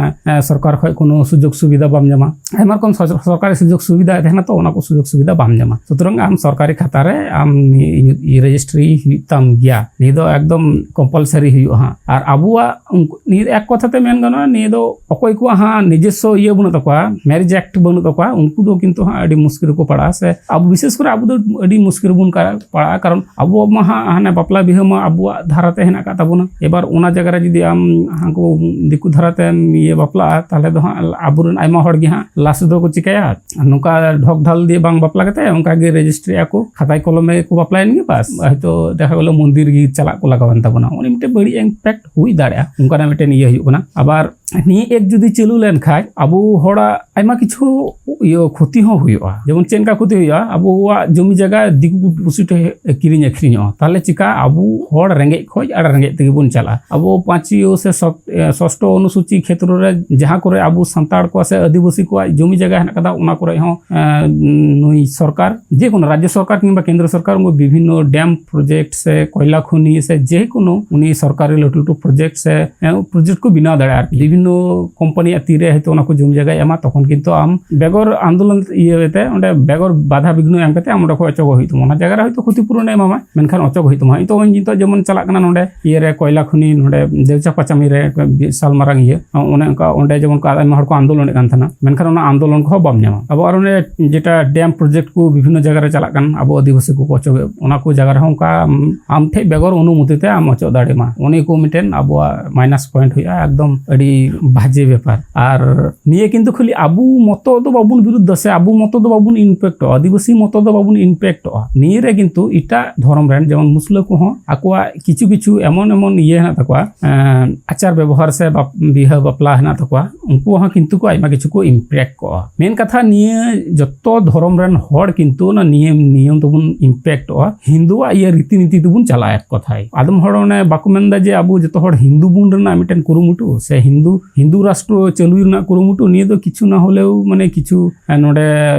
ᱮ, ᱮ, ᱥᱚᱨᱠᱟᱨ ᱠᱷᱚᱡ ᱠᱳᱱᱳ ᱥᱩᱡᱳᱜᱽ ᱥᱩᱵᱤᱫᱷᱟ ᱵᱟᱢ ᱧᱟᱢᱟ᱾ ᱟᱭᱢᱟ ᱨᱚᱠᱚᱢ ᱥᱚ-, ᱥᱚᱨᱠᱟᱨᱤ ᱥᱩᱡᱳᱜᱽ ᱥᱩᱵᱤᱫᱷᱟ ᱛᱟᱦᱮᱱᱟ, ᱛᱚ ᱚᱱᱟ ᱠᱚ ᱥᱩᱡᱳᱜᱽ ᱥᱩᱵᱤᱫᱷᱟ ᱵᱟᱢ ᱧᱟᱢᱟ᱾ ᱥᱩᱛᱚᱨᱟᱝ ᱟᱢ ᱥᱚᱨᱠᱟᱨᱤ ᱠᱷᱟᱛᱟ ᱨᱮ ᱟᱢ ᱨᱮᱡᱤᱥᱴᱨᱤ ᱦᱩᱭᱩᱜ ᱛᱟᱢ ᱜᱮᱭᱟ, ᱱᱤᱭᱟᱹ ᱫᱚ ᱮᱠᱫᱚᱢ ᱠᱚᱢᱯᱟᱞᱥᱟᱨᱤ ᱦᱩᱭᱩᱜᱼᱟ ᱦᱟᱸᱜ᱾ ᱟᱨ ᱟᱵᱚᱣᱟᱜ ᱩᱱᱠᱩ, ᱱᱤᱭᱟᱹ ᱮᱠ ᱠᱚᱛᱷᱟ ᱛᱮ ᱢᱮᱱ ᱜᱟᱱᱚᱜᱼᱟ, ᱱᱤᱭᱟᱹ ᱫᱚ ᱚᱠᱚᱭ ᱠᱚᱣᱟᱜ ᱦᱟᱸᱜ ᱱᱤᱡᱚᱥᱥᱚ ᱤᱭᱟᱹ ᱵᱟᱹᱱᱩᱜ ᱛᱟᱠᱚᱣᱟ, ᱢᱮᱨᱮᱡᱽ ᱮᱠᱴ ᱵᱟᱹᱱᱩᱜ ᱛᱟᱠᱚᱣᱟ, ᱩᱱᱠᱩ ᱫᱚ ᱠᱤᱱᱛᱩ ᱦᱟᱸᱜ ᱟᱹᱰᱤ ᱢᱩᱥᱠᱤᱞ ᱨᱮᱠᱚ ᱯᱟᱲᱟᱜᱼᱟ᱾ ᱥᱮ ᱟᱵᱚ, ᱵᱤᱥᱮᱥ ᱠᱚᱨᱮ ᱟᱵᱚ ᱫᱚ ᱟᱹᱰᱤ ᱢᱩᱥᱠᱤᱞ ᱨᱮᱵᱚᱱ ᱠᱟ-, ᱯᱟᱲᱟᱜᱼᱟ, ᱠᱟᱨᱚᱱ ᱟᱵᱚ ᱢᱟ ᱦᱟᱸᱜ ᱦᱟᱱᱮ ᱵᱟᱯᱞᱟ ᱵᱤᱦᱟᱹ ᱢᱟ ᱟᱵᱚᱣᱟᱜ ᱫᱷᱟᱨᱟ ᱛᱮ ᱦᱮᱱᱟᱜ ᱟᱠᱟᱫ ᱛᱟᱵᱚᱱᱟ᱾ ᱮᱵᱟᱨ ᱚᱱᱟ ᱡᱟᱭᱜᱟ ᱨᱮ ᱡᱩᱫᱤ ᱟᱢ ᱦᱟᱱᱠᱩ ᱫᱤᱠᱩ ᱫᱷᱟᱨᱟ ᱛᱮᱢ ᱤᱭᱟᱹ ᱵᱟᱯᱞᱟᱜᱼᱟ, ᱛᱟᱦᱚᱞᱮ ᱫᱚ ᱦᱟᱸᱜ ᱟᱵᱚᱨᱮᱱ ᱟᱭᱢᱟ ᱦᱚᱲ ᱜᱮ ᱦᱟᱸᱜ ᱞᱟᱥ ᱫᱚᱠᱚ ᱪᱤᱠᱟᱹᱭᱟ, ᱱᱚᱝᱠᱟ ᱰᱷᱚᱠ ᱰᱷᱟᱞ ᱫᱤᱭᱮ ᱵᱟᱝ ᱵᱟᱯᱞᱟ ᱠᱟᱛᱮ ᱚᱱᱠᱟ ᱜᱮ ᱨᱮᱡᱤᱥᱴᱨᱤ ᱟᱠᱚ, ᱠᱷᱟᱛᱟᱭ ᱠᱚᱞᱚᱢᱮ ᱠᱚ ᱵᱟᱯᱞᱟᱭᱮᱱ ᱜᱮ, ᱵᱟᱥ, ᱦᱚᱭᱛᱳ ᱫᱮᱠᱷᱟ ᱜᱮᱞᱚ ᱢᱚᱱᱫᱤᱨ ᱜᱮ ᱪᱟᱞᱟᱜ ᱠᱚ ᱞᱟᱜᱟᱣᱮᱱ ᱛᱟᱵᱚᱱᱟ᱾ ᱚᱱᱮ ᱢᱤᱫᱴᱮᱱ ᱵᱟᱹᱲᱤᱡ ᱤᱢᱯᱮᱠᱴ ᱦᱩᱭ ᱫᱟᱲᱮᱭᱟᱜᱼᱟ, ᱚᱱᱠᱟᱱᱟᱜ ᱢᱤᱫᱴᱮᱱ ᱤᱭᱟᱹ ᱦᱩᱭᱩᱜ ᱠᱟᱱᱟ᱾ ᱟᱵᱟᱨ ᱱᱤᱭᱟᱹ ᱮᱠ ᱡᱩᱫᱤ ᱪᱟᱹᱞᱩ ᱞᱮᱱᱠᱷᱟᱱ ᱟᱵᱚ ᱦᱚᱲᱟᱜ ᱟᱭᱢᱟ ᱠᱤᱪᱷᱩ ᱤᱭᱟᱹ ᱠᱷᱚᱛᱤ ᱦᱚᱸ ᱦᱩᱭᱩᱜᱼᱟ᱾ ᱡᱮᱢᱚᱱ ᱪᱮᱫ ᱞᱮᱠᱟ ᱠᱷᱚᱛᱤ ᱦᱩᱭᱩᱜᱼᱟ? ᱟᱵᱚᱣᱟᱜ ᱡᱚᱢᱤ ᱡᱟᱭᱜᱟ ᱫᱤᱠᱩ ᱯᱩᱥᱤ ᱴᱷᱮᱱ ᱠᱤᱨᱤᱧ ᱟᱹᱠᱷᱨᱤᱧᱚᱜᱼᱟ, ᱛᱟᱦᱚᱞᱮ ᱪᱤᱠᱟ? ᱟᱵᱚ ᱦᱚᱲ ᱨᱮᱸᱜᱮᱡ ᱠᱷᱚᱡ ᱟᱨ ᱨᱮᱸᱜᱮᱡ ᱛᱮᱜᱮ ᱵᱚᱱ ᱪᱟᱞᱟᱜᱼᱟ᱾ ᱟᱵᱚ ᱯᱟᱸᱪᱤᱭᱳ ᱥᱮ ᱥᱚᱛ-, ᱮ, ᱥᱚᱥᱴᱚ ᱚᱱᱩᱥᱩᱪᱤ ᱠᱷᱮᱛᱨᱚ ᱨᱮ ᱡᱟᱦᱟᱸ ᱠᱚᱨᱮ ᱟᱵᱚ ᱥᱟᱱᱛᱟᱲ ᱠᱚᱣᱟᱜ ᱥᱮ ᱟᱹᱫᱤᱵᱟᱹᱥᱤ ᱠᱚᱣᱟᱜ ᱡᱚᱢᱤ ᱡᱟᱭᱜᱟ ᱦᱮᱱᱟᱜ ᱟᱠᱟᱫᱟ, ᱚᱱᱟ ᱠᱚᱨᱮ ᱦᱚᱸ, ᱮ, ᱱᱩᱭ ᱥᱚᱨᱠᱟᱨ, ᱡᱮᱠᱳᱱᱳ ᱨᱟᱡᱽᱡᱚ ᱥᱚᱨᱠᱟᱨ ᱠᱤᱝᱵᱟ ᱠᱮᱱᱫᱨᱚ ᱥᱚᱨᱠᱟᱨ, ᱩᱱᱠᱩ ᱵᱤᱵᱷᱤᱱᱱᱚ ᱰᱮᱢ ᱯᱨᱚᱡᱮᱠᱴ ᱥᱮ ᱠᱚᱭᱞᱟ ᱠᱷᱚᱱᱤ ᱥᱮ ᱡᱮᱠᱳᱱᱳ ᱩᱱᱤ ᱥᱚᱨᱠᱟᱨᱤ ᱞᱟᱹᱴᱩ ᱞᱟᱹᱴᱩ ᱯᱨᱚᱡᱮᱠᱴ ᱥᱮ, ᱮ, ᱯᱨᱚᱡᱮᱠᱴ ᱠᱚ ᱵᱮᱱᱟᱣ ᱫᱟᱲᱮᱭᱟᱜᱼᱟ ᱟᱨᱠᱤ᱾ ᱵᱤᱵᱷᱤᱱᱱᱚ ᱠᱳᱢᱯᱟᱱᱤᱭᱟᱜ ᱛᱤᱨᱮ ᱦᱚᱭᱛᱳ ᱚᱱᱟ ᱠᱚ ᱡᱚᱢᱤ ᱡᱟᱭᱜᱟᱭ ᱮᱢᱟ, ᱛᱚᱠᱷᱚᱱ ᱠᱤᱱᱛᱩ ᱟᱢ ᱵᱮᱜᱚᱨ ᱟᱱᱫᱳᱞᱚᱱ ᱤᱭᱟᱹ ᱛᱮ, ᱚᱸᱰᱮ ᱵᱮᱜᱚᱨ ᱵᱟᱫᱷᱟ ᱵᱤᱜᱷᱱᱚ ᱮᱢ ᱠᱟᱛᱮ ᱟᱢ ᱚᱸᱰᱮ ᱠᱷᱚᱱ ᱚᱪᱚᱜᱚᱜ ᱦᱩᱭᱩᱜ ᱛᱟᱢᱟ᱾ ᱚᱱᱟ ᱡᱟᱭᱜᱟ ᱨᱮ ᱦᱚᱭᱛᱳ ᱠᱷᱚᱛᱤᱯᱩᱨᱚᱱ ᱮ ᱮᱢᱟᱢᱟ, ᱢᱮᱱᱠᱷᱟᱱ ᱚᱪᱚᱜ ᱦᱩᱭᱩᱜ ᱛᱟᱢᱟ᱾ ᱱᱤᱛᱚᱜ ᱱᱤᱛᱚᱜ ᱡᱮᱢᱚᱱ ᱪᱟᱞᱟᱜ ᱠᱟᱱᱟ ᱱᱚᱰᱮ ᱤᱭᱟᱹ ᱨᱮ, ᱠᱚᱭᱞᱟ ᱠᱷᱚᱱᱤ ᱱᱚᱰᱮ ᱫᱮᱣᱪᱟ ᱯᱟᱪᱟᱢᱤ ᱨᱮ ᱵᱤᱥᱟᱞ ᱢᱟᱨᱟᱝ ᱤᱭᱟᱹ, ᱚᱱᱮ ᱚᱱᱠᱟ ᱚᱸᱰᱮ ᱡᱮᱢᱚᱱ ᱠᱚ ᱟᱭᱢᱟ ᱦᱚᱲ ᱠᱚ ᱟᱱᱫᱳᱞᱚᱱᱮᱫ ᱠᱟᱱ ᱛᱟᱦᱮᱱᱟ, ᱢᱮᱱᱠᱷᱟᱱ ᱚᱱᱟ ᱟᱱᱫᱳᱞᱚᱱ ᱠᱚᱦᱚᱸ ᱵᱟᱢ ᱧᱟᱢᱟ᱾ ᱟᱵᱚ ᱟᱨ ᱚᱱᱮ ᱡᱮᱴᱟ ᱰᱮᱢ ᱯᱨᱚᱡᱮᱠᱴ ᱠᱚ ᱵᱤᱵᱷᱤᱱᱱᱚ ᱡᱟᱭᱜᱟ ᱨᱮ ᱪᱟᱞᱟᱜ ᱠᱟᱱ, ᱟᱵᱚ ᱟᱹᱫᱤᱵᱟᱹᱥᱤ ᱠᱚᱠᱚ ᱚᱪᱚᱜᱮᱫ, ᱚᱱᱟ ᱠᱚ ᱡᱟᱭᱜᱟ ᱨᱮᱦᱚᱸ ᱚᱱᱠᱟ ᱟᱢ, ᱟᱢ ᱴᱷᱮᱡ ᱵᱮᱜᱚᱨ ᱚᱱᱩᱢᱚᱛᱤ ᱛᱮ ᱟᱢ ᱚᱪᱚᱜ ᱫᱟᱲᱮᱭᱟᱜ ᱢᱟ, ᱚᱱᱟ ᱠᱚ ᱢᱤᱫᱴᱮᱱ ᱟᱵᱚᱣᱟᱜ ᱢᱟᱭᱱᱟᱥ ᱯᱚᱭᱮᱱᱴ ᱦᱩᱭᱩᱜᱼᱟ, ᱮᱠᱫᱚᱢ ᱟᱹᱰᱤ ᱵᱟᱡᱮ ᱵᱮᱯᱟᱨ᱾ ᱟᱨ ᱱᱤᱭᱟᱹ ᱠᱤᱱᱛᱩ ᱠᱷᱟᱹᱞᱤ ᱟᱵᱚ ᱢᱚᱛᱚ ᱫᱚ ᱵᱟᱵᱚᱱ ᱵᱤᱨᱩᱫᱷ ᱫᱟ ᱥᱮ ᱟᱵᱚ ᱢᱚᱛᱚ ᱫᱚ ᱵᱟᱵᱚᱱ ᱤᱢᱯᱮᱠᱴᱚᱜᱼᱟ, ᱟᱹᱫᱤᱵᱟᱹᱥᱤ ᱢᱚᱛᱚ ᱫᱚ ᱵᱟᱵᱚᱱ ᱤᱢᱯᱮᱠᱴᱚᱜᱼᱟ᱾ ᱱᱤᱭᱟᱹ ᱨᱮ ᱠᱤᱱᱛᱩ ᱮᱴᱟᱜ ᱫᱷᱚᱨᱚᱢ ᱨᱮᱱ, ᱡᱮᱢᱚᱱ ᱢᱩᱥᱞᱟᱹ ᱠᱚᱦᱚᱸ ᱟᱠᱚᱣᱟᱜ ᱠᱤᱪᱷᱩ ᱠᱤᱪᱷᱩ ᱮᱢᱚᱱ ᱮᱢᱚᱱ ᱤᱭᱟᱹ ᱦᱮᱱᱟᱜ ᱛᱟᱠᱚᱣᱟ, ᱮᱸ, ᱟᱪᱟᱨ ᱵᱮᱵᱚᱦᱟᱨ ᱥᱮ ᱵᱟᱯ-, ᱵᱤᱦᱟᱹ ᱵᱟᱯᱞᱟ ᱦᱮᱱᱟᱜ ᱛᱟᱠᱚᱣᱟ, ᱩᱱᱠᱩ ᱦᱚᱸ ᱠᱤᱱᱛᱩ ᱠᱚ ᱟᱭᱢᱟ ᱠᱤᱪᱷᱩ ᱠᱚ ᱤᱢᱯᱮᱠᱴ ᱠᱚᱜᱼᱟ᱾ ᱢᱮᱱ ᱠᱟᱛᱷᱟ, ᱱᱤᱭᱟᱹ ᱡᱚᱛᱚ ᱫᱷᱚᱨᱚᱢ ᱨᱮᱱ ᱦᱚᱲ ᱠᱤᱱᱛᱩ ᱚᱱᱟ ᱱᱤᱭᱚᱢ, ᱱᱤᱭᱚᱢ ᱛᱮᱵᱚᱱ ᱤᱢᱯᱮᱠᱴᱚᱜᱼᱟ, ᱦᱤᱱᱫᱩᱣᱟᱜ ᱤᱭᱟᱹ ᱨᱤᱛᱤ ᱱᱤᱛᱤ ᱛᱮᱵᱚᱱ ᱪᱟᱞᱟᱜᱼᱟ ᱮᱠ ᱠᱚᱛᱷᱟᱭ᱾ ᱟᱫᱚᱢ ᱦᱚᱲ ᱚᱱᱮ ᱵᱟᱠᱚ ᱢᱮᱱᱫᱟ ᱡᱮ ᱟᱵᱚ ᱡᱚᱛᱚ ᱦᱚᱲ ᱦᱤᱱᱫᱩ ᱵᱚᱱ ᱨᱮᱱᱟᱜ ᱢᱤᱫᱴᱮᱱ ᱠᱩᱨᱩᱢᱩᱴᱩ ᱥᱮ ᱦᱤᱱᱫᱩ ᱦᱤᱱᱫᱩ ᱨᱟᱥᱴᱨᱚ ᱪᱟᱹᱞᱩ ᱨᱮᱱᱟᱜ ᱠᱩᱨᱩᱢᱩᱴᱩ, ᱱᱤᱭᱟᱹ ᱫᱚ ᱠᱤᱪᱷᱩ ᱱᱟ ᱦᱚᱞᱮᱣ ᱢᱟᱱᱮ ᱠᱤᱪᱷᱩ ᱱᱚᱰᱮ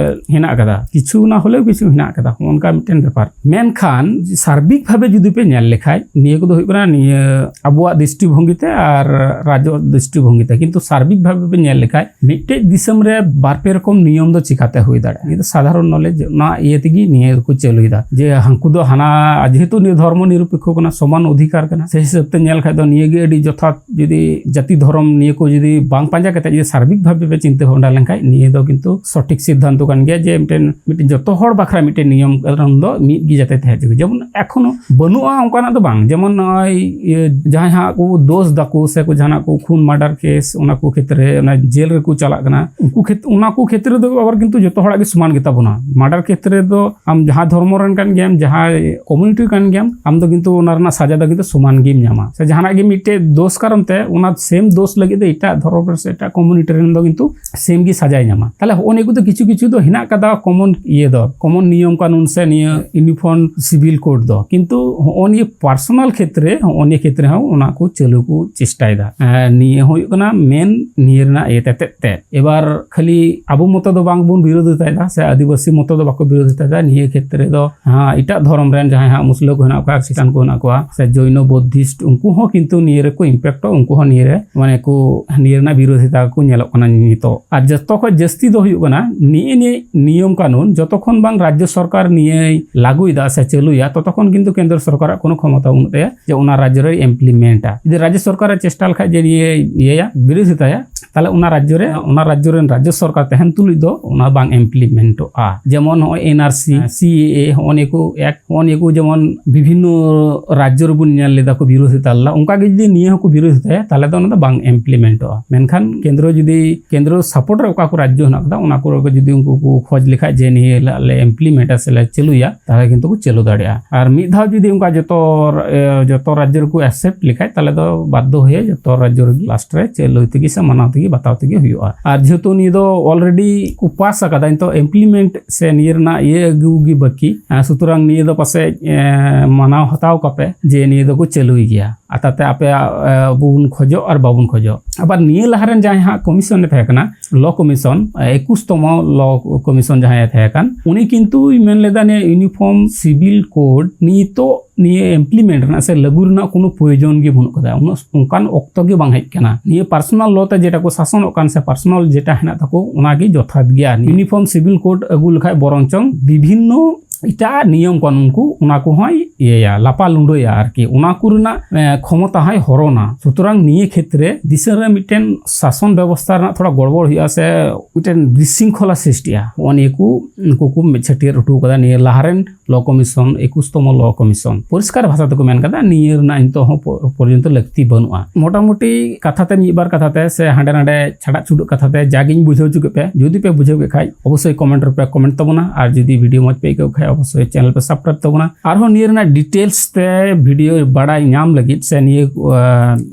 ᱦᱮᱱᱟᱜ ᱟᱠᱟᱫᱟ, ᱠᱤᱪᱷᱩ ᱱᱟ ᱦᱚᱞᱮᱣ ᱠᱤᱪᱷᱩ ᱦᱮᱱᱟᱜ ᱟᱠᱟᱫᱟ, ᱚᱱᱠᱟ ᱢᱤᱫᱴᱮᱱ ᱵᱮᱯᱟᱨ᱾ ᱢᱮᱱᱠᱷᱟᱱ ᱥᱟᱨᱵᱤᱠ ᱵᱷᱟᱵᱮ ᱡᱩᱫᱤ ᱯᱮ ᱧᱮᱞ ᱞᱮᱠᱷᱟᱡ, ᱱᱤᱭᱟᱹ ᱠᱚᱫᱚ ᱦᱩᱭᱩᱜ ᱠᱟᱱᱟ ᱱᱤᱭᱟᱹ ᱟᱵᱚᱣᱟᱜ ᱫᱨᱤᱥᱴᱤ ᱵᱷᱚᱝᱜᱤ ᱛᱮ ᱟᱨ ᱨᱟᱡᱽᱡᱚ ᱫᱨᱤᱥᱴᱤ ᱵᱷᱚᱝᱜᱤ ᱛᱮ, ᱠᱤᱱᱛᱩ ᱥᱟᱨᱵᱤᱠ ᱵᱷᱟᱵᱮ ᱯᱮ ᱧᱮᱞ ᱞᱮᱠᱷᱟᱡ ᱢᱤᱫᱴᱮᱡ ᱫᱤᱥᱚᱢ ᱨᱮ ᱵᱟᱨ ᱯᱮ ᱨᱚᱠᱚᱢ ᱱᱤᱭᱚᱢ ᱫᱚ ᱪᱤᱠᱟᱛᱮ ᱦᱩᱭ ᱫᱟᱲᱮᱭᱟᱜᱼᱟ? ᱱᱤᱭᱟᱹ ᱫᱚ ᱥᱟᱫᱷᱟᱨᱚᱱ ᱱᱚᱞᱮᱡᱽ, ᱚᱱᱟ ᱤᱭᱟᱹ ᱛᱮᱜᱮ ᱱᱤᱭᱟᱹ ᱫᱚᱠᱚ ᱪᱟᱹᱞᱩᱭᱮᱫᱟ, ᱡᱮ ᱦᱟᱹᱱᱠᱩ ᱫᱚ ᱦᱟᱱᱟ, ᱡᱮᱦᱮᱛᱩ ᱱᱤᱭᱟᱹ ᱫᱷᱚᱨᱢᱚ ᱱᱤᱨᱚᱯᱮᱠᱠᱷᱚ ᱠᱟᱱᱟ, ᱥᱚᱢᱟᱱ ᱚᱫᱷᱤᱠᱟᱨ ᱠᱟᱱᱟ, ᱥᱮ ᱦᱤᱥᱟᱹᱵ ᱛᱮ ᱧᱮᱞ ᱠᱷᱟᱡ ᱫᱚ ᱱᱤᱭᱟᱹ ᱜᱮ ᱟᱹᱰᱤ ᱡᱚᱛᱷᱟᱛ᱾ ᱡᱩᱫᱤ ᱡᱟᱹᱛᱤ ᱫᱷᱚᱨᱚᱢ ᱱᱤᱭᱟᱹ ᱠᱚ ᱡᱩᱫᱤ ᱵᱟᱝ ᱯᱟᱸᱡᱟ ᱠᱟᱛᱮ ᱡᱩᱫᱤ ᱥᱟᱨᱵᱤᱠ ᱵᱷᱟᱵᱮ ᱯᱮ ᱪᱤᱱᱛᱟᱹ ᱵᱷᱟᱵᱽᱱᱟ ᱞᱮᱱᱠᱷᱟᱡ, ᱱᱤᱭᱟᱹ ᱫᱚ ᱠᱤᱱᱛᱩ ᱥᱚᱴᱷᱤᱠ ᱥᱤᱫᱽᱫᱷᱟᱱᱛᱚ ᱠᱟᱱ ᱜᱮᱭᱟ, ᱡᱮ ᱢᱤᱫᱴᱮᱱ, ᱢᱤᱫᱴᱮᱱ ᱡᱚᱛᱚ ᱦᱚᱲ ᱵᱟᱠᱷᱨᱟ ᱢᱤᱫᱴᱮᱱ ᱱᱤᱭᱚᱢ ᱠᱟᱱᱩᱱ ᱫᱚ ᱢᱤᱫ ᱜᱮ ᱡᱟᱛᱮ ᱛᱟᱦᱮᱸ ᱦᱚᱪᱚ᱾ ᱡᱮᱢᱚᱱ ᱮᱠᱷᱚᱱᱳ ᱵᱟᱹᱱᱩᱜᱼᱟ ᱚᱱᱠᱟᱱᱟᱜ ᱫᱚ ᱵᱟᱝ, ᱡᱮᱢᱚᱱ ᱱᱚᱜᱼᱚᱭ ᱤᱭᱟᱹ ᱡᱟᱦᱟᱸᱭ ᱦᱟᱸᱜ ᱠᱚ ᱫᱳᱥ ᱫᱟᱠᱚ ᱥᱮ ᱠᱚ ᱡᱟᱦᱟᱱᱟᱜ ᱠᱚ ᱠᱷᱩᱱ ᱢᱟᱨᱰᱟᱨ ᱠᱮᱥ, ᱚᱱᱟ ᱠᱚ ᱠᱷᱮᱛᱨᱮ ᱚᱱᱟ ᱡᱮᱞ ᱨᱮᱠᱚ ᱪᱟᱞᱟᱜ ᱠᱟᱱᱟ, ᱩᱱᱠᱩ ᱠᱷᱮᱛ-, ᱚᱱᱟ ᱠᱚ ᱠᱷᱮᱛᱨᱮ ᱫᱚ ᱟᱵᱟᱨ ᱠᱤᱱᱛᱩ ᱡᱚᱛᱚ ᱦᱚᱲᱟᱜ ᱜᱮ ᱥᱚᱢᱟᱱ ᱜᱮᱛᱟ ᱵᱚᱱᱟ᱾ ᱢᱟᱨᱰᱟᱨ ᱠᱷᱮᱛᱨᱮ ᱫᱚ ᱟᱢ ᱡᱟᱦᱟᱸ ᱫᱷᱚᱨᱢᱚ ᱨᱮᱱ ᱠᱟᱱ ᱜᱮᱭᱟᱢ, ᱡᱟᱦᱟᱸ ᱠᱚᱢᱤᱭᱩᱱᱤᱴᱤ ᱠᱟᱱ ᱜᱮᱭᱟᱢ, ᱟᱢ ᱫᱚ ᱠᱤᱱᱛᱩ ᱚᱱᱟ ᱨᱮᱱᱟᱜ ᱥᱟᱡᱟ ᱫᱚ ᱠᱤᱱᱛᱩ ᱥᱚᱢᱟᱱ ᱜᱮᱢ ᱧᱟᱢᱟ᱾ ᱥᱮ ᱡᱟᱦᱟᱱᱟᱜ ᱜᱮ ᱢᱤᱫᱴᱮᱡ ᱫᱳᱥ ᱠᱟᱨᱚᱱ ᱛᱮ ᱚᱱᱟ ᱥᱮᱢ ᱫᱳᱥ ᱞᱟᱹᱜᱤᱫ ᱫᱚ ᱮᱴᱟᱜ ᱫᱷᱚᱨᱚᱢ ᱨᱮ ᱥᱮ ᱮᱴᱟᱜ ᱠᱚᱢᱤᱭᱩᱱᱤᱴᱤ ᱨᱮᱱ ᱫᱚ ᱠᱤᱱᱛᱩ ᱥᱮᱢ ᱜᱮ ᱥᱟᱡᱟᱭ ᱧᱟᱢᱟ᱾ ᱛᱟᱦᱞᱮ ᱦᱚᱸᱜᱼᱚ ᱱᱤᱭᱟᱹ ᱠᱚᱫᱚ ᱠᱤᱪᱷᱩ ᱠᱤᱪᱷᱩ ᱫᱚ ᱦᱮᱱᱟᱜ ᱠᱟᱫᱟ ᱠᱚᱢᱚᱱ ᱤᱭᱟᱹ ᱫᱚ, ᱠᱚᱢᱚᱱ ᱱᱤᱭᱚᱢ ᱠᱟᱹᱱᱩᱱ ᱥᱮ ᱱᱤᱭᱟᱹ ᱤᱭᱩᱱᱤᱯᱷᱚᱨᱢ ᱥᱤᱵᱤᱞ ᱠᱳᱰ ᱫᱚ, ᱠᱤᱱᱛᱩ ᱦᱚᱸᱜᱼᱚ ᱱᱤᱭᱟᱹ ᱯᱟᱨᱥᱚᱱᱟᱞ ᱠᱷᱮᱛᱨᱮ, ᱦᱚᱸᱜᱼᱚ ᱱᱤᱭᱟᱹ ᱠᱷᱮᱛᱨᱮ ᱦᱚᱸ ᱚᱱᱟ ᱠᱚ ᱪᱟᱹᱞᱩ ᱠᱚ ᱪᱮᱥᱴᱟᱭᱮᱫᱟ᱾ ᱮᱸ, ᱱᱤᱭᱟᱹ ᱦᱩᱭᱩᱜ ᱠᱟᱱᱟ ᱢᱮᱱ ᱱᱤᱭᱟᱹ ᱨᱮᱱᱟᱜ ᱤᱭᱟᱹ ᱛᱮᱛᱮᱫ ᱛᱮ᱾ ᱮᱵᱟᱨ ᱠᱷᱟᱹᱞᱤ ᱟᱵᱚ ᱢᱚᱛᱚ ᱫᱚ ᱵᱟᱝ ᱵᱚᱱ ᱵᱤᱨᱳᱫᱷᱤᱛᱟᱭᱮᱫᱟ ᱥᱮ ᱟᱹᱫᱤᱵᱟᱹᱥᱤ ᱢᱚᱛᱚ ᱫᱚ ᱵᱟᱠᱚ ᱵᱤᱨᱳᱫᱷᱤᱛᱟᱭᱮᱫᱟ᱾ ᱱᱤᱭᱟᱹ ᱠᱷᱮᱛᱨᱮ ᱫᱚ, ᱦᱮᱸ, ᱮᱴᱟᱜ ᱫᱷᱚᱨᱚᱢ ᱨᱮᱱ ᱡᱟᱦᱟᱸᱭ ᱦᱟᱸᱜ ᱢᱩᱥᱞᱟᱹ ᱠᱚ ᱦᱮᱱᱟᱜ ᱠᱚᱣᱟ, ᱠᱷᱨᱤᱥᱴᱟᱱ ᱠᱚ ᱦᱮᱱᱟᱜ ᱠᱚᱣᱟ, ᱥᱮ ᱡᱚᱭᱱᱚ, ᱵᱩᱫᱽᱫᱷᱤᱥᱴ, ᱩᱱᱠᱩ ᱦᱚᱸ ᱠᱤᱱᱛᱩ ᱱᱤᱭᱟᱹ ᱨᱮᱠᱚ ᱤᱢᱯᱮᱠᱴᱚᱜ, ᱩᱱᱠᱩ ᱦᱚᱸ ᱱᱤᱭᱟᱹ ᱨᱮ ᱢᱟᱱᱮ ᱠᱚ, ᱱᱤᱭᱟᱹ ᱨᱮᱱᱟᱜ ᱵᱤᱨᱳᱫᱷᱤᱛᱟ ᱠᱚ ᱧᱮᱞᱚᱜ ᱠᱟᱱᱟ ᱱᱤᱛᱚᱜ᱾ ᱟᱨ ᱡᱚᱛᱚ ᱠᱷᱚᱱ ᱡᱟᱹᱥᱛᱤ ᱫᱚ ᱦᱩᱭᱩᱜ ᱠᱟᱱᱟ ᱱᱤᱭᱟᱹ, ᱱᱤᱭᱟᱹ ᱱᱤᱭᱚᱢ ᱠᱟᱹᱱᱩᱱ ᱡᱚᱛᱚ ᱠᱷᱚᱱ ᱵᱟᱝ ᱨᱟᱡᱽᱡᱚ ᱥᱚᱨᱠᱟᱨ ᱱᱤᱭᱟᱹᱭ ᱞᱟᱹᱜᱩᱭᱮᱫᱟ ᱥᱮ ᱪᱟᱹᱞᱩᱭᱟ, ᱛᱚᱛᱚ ᱠᱷᱚᱱ ᱠᱤᱱᱛᱩ ᱠᱮᱱᱫᱨᱚ ᱥᱚᱨᱠᱟᱨᱟᱜ ᱠᱳᱱᱳ ᱠᱷᱚᱢᱚᱛᱟ ᱵᱟᱹᱱᱩᱜ ᱛᱟᱭᱟ ᱡᱮ ᱚᱱᱟ ᱨᱟᱡᱽᱡᱚ ᱨᱮᱭ ᱤᱢᱯᱞᱤᱢᱮᱱᱴᱟ᱾ ᱡᱩᱫᱤ ᱨᱟᱡᱽᱡᱚ ᱥᱚᱨᱠᱟᱨᱮ ᱪᱮᱥᱴᱟ ᱞᱮᱠᱷᱟᱡ ᱡᱮ ᱱᱤᱭᱟᱹ ᱤᱭᱟᱹᱭᱟ, ᱵᱤᱨᱳᱫᱷᱤᱛᱟᱭᱟ, ᱛᱟᱦᱞᱮ ᱚᱱᱟ ᱨᱟᱡᱽᱡᱚ ᱨᱮ, ᱚᱱᱟ ᱨᱟᱡᱽᱡᱚ ᱨᱮᱱ ᱨᱟᱡᱽᱡᱚ ᱥᱚᱨᱠᱟᱨ ᱛᱟᱦᱮᱱ ᱛᱩᱞᱩᱡ ᱫᱚ ᱚᱱᱟ ᱵᱟᱝ ᱤᱢᱯᱞᱤᱢᱮᱱᱴᱚᱜᱼᱟ᱾ ᱡᱮᱢᱚᱱ ᱱᱚᱜᱼᱚᱭ ᱮᱱ ᱟᱨ ᱥᱤ, ᱦᱮᱸ᱾ ᱥᱤ ᱮ ᱮ, ᱦᱚᱸᱜᱼᱚ ᱱᱤᱭᱟᱹ ᱠᱚ ᱮᱠᱴ, ᱦᱚᱸᱜᱼᱚ ᱱᱤᱭᱟᱹ ᱠᱚ ᱡᱮᱢᱚᱱ ᱵᱤᱵᱷᱤᱱᱱᱚ ᱨᱟᱡᱽᱡᱚ ᱨᱮᱵᱚᱱ ᱧᱮᱞ ᱞᱮᱫᱟ ᱠᱚ ᱵᱤᱨᱳᱫᱷᱤᱛᱟ ᱞᱮᱫᱟ, ᱚᱱᱠᱟ ᱜᱮ ᱡᱩᱫᱤ ᱱᱤᱭᱟᱹ ᱦᱚᱸᱠᱚ ᱵᱤᱨᱳᱫᱷᱤᱛᱟᱭᱟ, ᱛᱟᱦᱞᱮ ᱫᱚ ᱚᱱᱟ ᱫᱚ ᱵᱟᱝ ᱤᱢᱯᱞᱤᱢᱮᱱᱴᱚᱜᱼᱟ᱾ ᱢᱮᱱᱠᱷᱟᱱ ᱠᱮᱱᱫᱨᱚ ᱡᱩᱫᱤ, ᱠᱮᱱᱫᱨᱚ ᱥᱟᱯᱳᱨᱴ ᱨᱮ ᱚᱠᱟ ᱠᱚ ᱨᱟᱡᱽᱡᱚ ᱦᱮᱱᱟᱜ ᱠᱟᱫᱟ, ᱚᱱᱟ ᱠᱚᱨᱮ ᱠᱚ ᱡᱩᱫᱤ ᱩᱱᱠᱩ ᱠᱚ ᱠᱷᱚᱡᱽ ᱞᱮᱠᱷᱟᱡ ᱡᱮ ᱱᱤᱭᱟᱹ ᱞᱮ, ᱞᱮ ᱤᱢᱯᱞᱤᱢᱮᱱᱴᱟ ᱥᱮ ᱞᱮ ᱪᱟᱹᱞᱩᱭᱟ, ᱛᱟᱦᱞᱮ ᱠᱤᱱᱛᱩ ᱠᱚ ᱪᱟᱹᱞᱩ ᱫᱟᱲᱮᱭᱟᱜᱼᱟ᱾ ᱟᱨ ᱢᱤᱫ ᱫᱷᱟᱣ ᱡᱩᱫᱤ ᱚᱱᱠᱟ ᱡᱚᱛᱚ, ᱮ, ᱡᱚᱛᱚ ᱨᱟᱡᱽᱡᱚ ᱨᱮᱠᱚ ᱮᱠᱥᱮᱯᱴ ᱞᱮᱠᱷᱟᱡ, ᱛᱟᱦᱞᱮ ᱫᱚ ᱵᱟᱫᱽᱫᱷᱚ ᱦᱚᱭᱮ ᱡᱚᱛᱚ ᱨᱟᱡᱽᱡᱚ ᱨᱮᱜᱮ ᱞᱟᱥᱴ ᱨᱮ ᱪᱟᱹᱞᱩ ᱛᱮᱜᱮ ᱥᱮ ᱢᱟᱱᱟᱣ ᱛᱮᱜᱮ ᱵᱟᱛᱟᱣ ᱛᱮᱜᱮ ᱦᱩᱭᱩᱜᱼᱟ᱾ ᱟᱨ ᱡᱮᱦᱮᱛᱩ ᱱᱤᱭᱟᱹ ᱫᱚ ᱚᱞᱨᱮᱰᱤ ᱠᱚ ᱯᱟᱥ ᱟᱠᱟᱫᱟ, ᱱᱤᱛᱚᱜ ᱤᱢᱯᱞᱤᱢᱮᱱᱴ ᱥᱮ ᱱᱤᱭᱟᱹ ᱨᱮᱱᱟᱜ ᱤᱭᱟᱹ ᱟᱹᱜᱩ ᱜᱮ ᱵᱟᱹᱠᱤ᱾ ᱟᱨ ᱥᱩᱛᱚᱨᱟᱝ ᱱᱤᱭᱟᱹ ᱫᱚ ᱯᱟᱥᱮᱡ, ᱮ, ᱢᱟᱱᱟᱣ ᱦᱟᱛᱟᱣ ᱠᱟᱯᱮ ᱡᱮ ᱱᱤᱭᱟᱹ ᱫᱚᱠᱚ ᱪᱟᱹᱞᱩᱭ ᱜᱮᱭᱟ᱾ ᱟᱨ ᱛᱟᱛᱮ ᱟᱯᱮᱭᱟᱜ ᱵᱚᱱ ᱠᱷᱚᱡᱚᱜ ᱟᱨ ᱵᱟᱵᱚᱱ ᱠᱷᱚᱡᱚᱜ᱾ ᱟᱵᱟᱨ ᱱᱤᱭᱟᱹ ᱞᱟᱦᱟ ᱨᱮᱱ ᱡᱟᱦᱟᱸᱭ ᱦᱟᱸᱜ ᱠᱚᱢᱤᱥᱚᱱ ᱮ ᱛᱟᱦᱮᱸ ᱠᱟᱱᱟ, ᱞᱚ ᱠᱚᱢᱤᱥᱚᱱ, ᱮᱠᱩᱥ ᱛᱚᱢᱚ ᱞᱚ ᱠᱚᱢᱤᱥᱚᱱ ᱡᱟᱦᱟᱸᱭ ᱮ ᱛᱟᱦᱮᱸ ᱠᱟᱱ, ᱩᱱᱤ ᱠᱤᱱᱛᱩᱭ ᱢᱮᱱ ᱞᱮᱫᱟ ᱱᱤᱭᱟᱹ ᱤᱭᱩᱱᱤᱯᱷᱚᱨᱢ ᱥᱤᱵᱤᱞ ᱠᱳᱰ ᱱᱤᱛᱚᱜ ᱱᱤᱭᱟᱹ ᱤᱢᱯᱞᱤᱢᱮᱱᱴ ᱨᱮᱱᱟᱜ ᱥᱮ ᱞᱟᱹᱜᱩ ᱨᱮᱱᱟᱜ ᱠᱳᱱᱳ ᱯᱨᱚᱭᱳᱡᱚᱱ ᱜᱮ ᱵᱟᱹᱱᱩᱜ ᱠᱟᱫᱟ, ᱩᱱᱟᱹᱜ ᱚᱱᱠᱟᱱ ᱚᱠᱛᱚ ᱜᱮ ᱵᱟᱝ ᱦᱮᱡ ᱠᱟᱱᱟ᱾ ᱱᱤᱭᱟᱹ ᱯᱟᱨᱥᱚᱱᱟᱞ ᱞᱚ ᱛᱮ ᱡᱮᱴᱟ ᱠᱚ ᱥᱟᱥᱚᱱᱚᱜ ᱠᱟᱱ ᱥᱮ ᱯᱟᱨᱥᱚᱱᱟᱞ ᱡᱮᱴᱟ ᱦᱮᱱᱟᱜ ᱛᱟᱠᱚ, ᱚᱱᱟᱜᱮ ᱡᱚᱛᱷᱟᱛ ᱜᱮᱭᱟ᱾ ᱤᱭᱩᱱᱤᱯᱷᱚᱨᱢ ᱥᱤᱵᱤᱞ ᱠᱳᱰ ᱟᱹᱜᱩ ᱞᱮᱠᱷᱟᱡ ᱵᱚᱨᱚᱝ ᱪᱚᱝ ᱵᱤᱵᱷᱤᱱᱱᱚ ᱮᱴᱟᱜ ᱱᱤᱭᱚᱢ ᱠᱟᱹᱱᱩᱱ ᱠᱚ, ᱚᱱᱟ ᱠᱚᱦᱚᱸᱭ ᱤᱭᱟᱹᱭᱟ, ᱞᱟᱯᱟ ᱞᱩᱸᱰᱟᱹᱭᱟ ᱟᱨᱠᱤ᱾ ᱚᱱᱟ ᱠᱚ ᱨᱮᱱᱟᱜ ᱠᱷᱚᱢᱚᱛᱟ ᱦᱚᱸᱭ ᱦᱚᱨᱚᱱᱟ᱾ ᱥᱩᱛᱚᱨᱟᱝ ᱱᱤᱭᱟᱹ ᱠᱷᱮᱛᱨᱮ ᱫᱤᱥᱚᱢ ᱨᱮ ᱢᱤᱫᱴᱮᱱ ᱥᱟᱥᱚᱱ ᱵᱮᱵᱚᱥᱛᱷᱟ ᱨᱮᱱᱟᱜ ᱛᱷᱚᱲᱟ ᱜᱚᱲᱵᱚᱲ ᱦᱩᱭᱩᱜᱼᱟ ᱥᱮ ᱢᱤᱫᱴᱮᱱ ᱵᱤᱥᱤᱝᱠᱷᱚᱞᱟ ᱥᱨᱤᱥᱴᱤᱜᱼᱟ᱾ ᱱᱚᱜᱼᱚ ᱱᱤᱭᱟᱹ ᱠᱚ ᱱᱩᱠᱩ ᱠᱚ ᱪᱷᱟᱹᱴᱭᱟᱹᱨ ᱦᱚᱴᱚ ᱠᱟᱫᱟ ᱱᱤᱭᱟᱹ ᱞᱟᱦᱟᱨᱮᱱ ᱞᱚ ᱠᱚᱢᱤᱥᱚᱱ, ᱮᱠᱩᱥ ᱛᱚᱢᱚ ᱞᱚ ᱠᱚᱢᱤᱥᱚᱱ᱾ ᱯᱚᱨᱤᱥᱠᱟᱨ ᱵᱷᱟᱥᱟ ᱛᱮᱠᱚ ᱢᱮᱱ ᱠᱟᱫᱟ, ᱱᱤᱭᱟᱹ ᱨᱮᱱᱟᱜ ᱱᱤᱛᱚᱜ ᱦᱚᱸ ᱯᱚᱨᱡᱚᱱᱛᱚ ᱞᱟᱹᱠᱛᱤ ᱵᱟᱹᱱᱩᱜᱼᱟ᱾ ᱢᱚᱴᱟᱢᱩᱴᱤ ᱠᱟᱛᱷᱟ ᱛᱮ, ᱢᱤᱫ ᱵᱟᱨ ᱠᱟᱛᱷᱟ ᱛᱮ ᱥᱮ ᱦᱟᱸᱰᱮ ᱱᱟᱰᱮ ᱪᱷᱟᱰᱟᱜ ᱪᱷᱩᱰᱟᱹᱜ ᱠᱟᱛᱷᱟ ᱛᱮ ᱡᱟᱜᱤᱧ ᱵᱩᱡᱷᱟᱹᱣ ᱦᱚᱪᱚ ᱠᱮᱫ ᱯᱮ᱾ ᱡᱩᱫᱤ ᱯᱮ ᱵᱩᱡᱷᱟᱹᱣ ᱠᱮᱫ ᱠᱷᱟᱡ ᱚᱵᱚᱥᱥᱳᱭ ᱠᱚᱢᱮᱱᱴ ᱨᱮᱯᱮ ᱠᱚᱢᱮᱱᱴ ᱛᱟᱵᱚᱱᱟ, ᱟᱨ ᱡᱩᱫᱤ ᱵᱷᱤᱰᱤᱭᱳ ᱢᱚᱡᱽ ᱯᱮ ᱟᱹᱭᱠᱟᱹᱣ ᱠᱷᱟᱡ ᱚᱵᱚᱥᱥᱳᱭ ᱪᱮᱱᱮᱞ ᱯᱮ ᱥᱟᱵᱥᱠᱨᱟᱭᱤᱵ ᱛᱟᱵᱚᱱᱟ᱾ ᱟᱨᱦᱚᱸ ᱱᱤᱭᱟᱹ ᱨᱮᱱᱟᱜ ᱰᱤᱴᱮᱞᱥ ᱛᱮ ᱵᱷᱤᱰᱤᱭᱳ ᱵᱟᱲᱟᱭ ᱧᱟᱢ ᱞᱟᱹᱜᱤᱫ ᱥᱮ ᱱᱤᱭᱟᱹ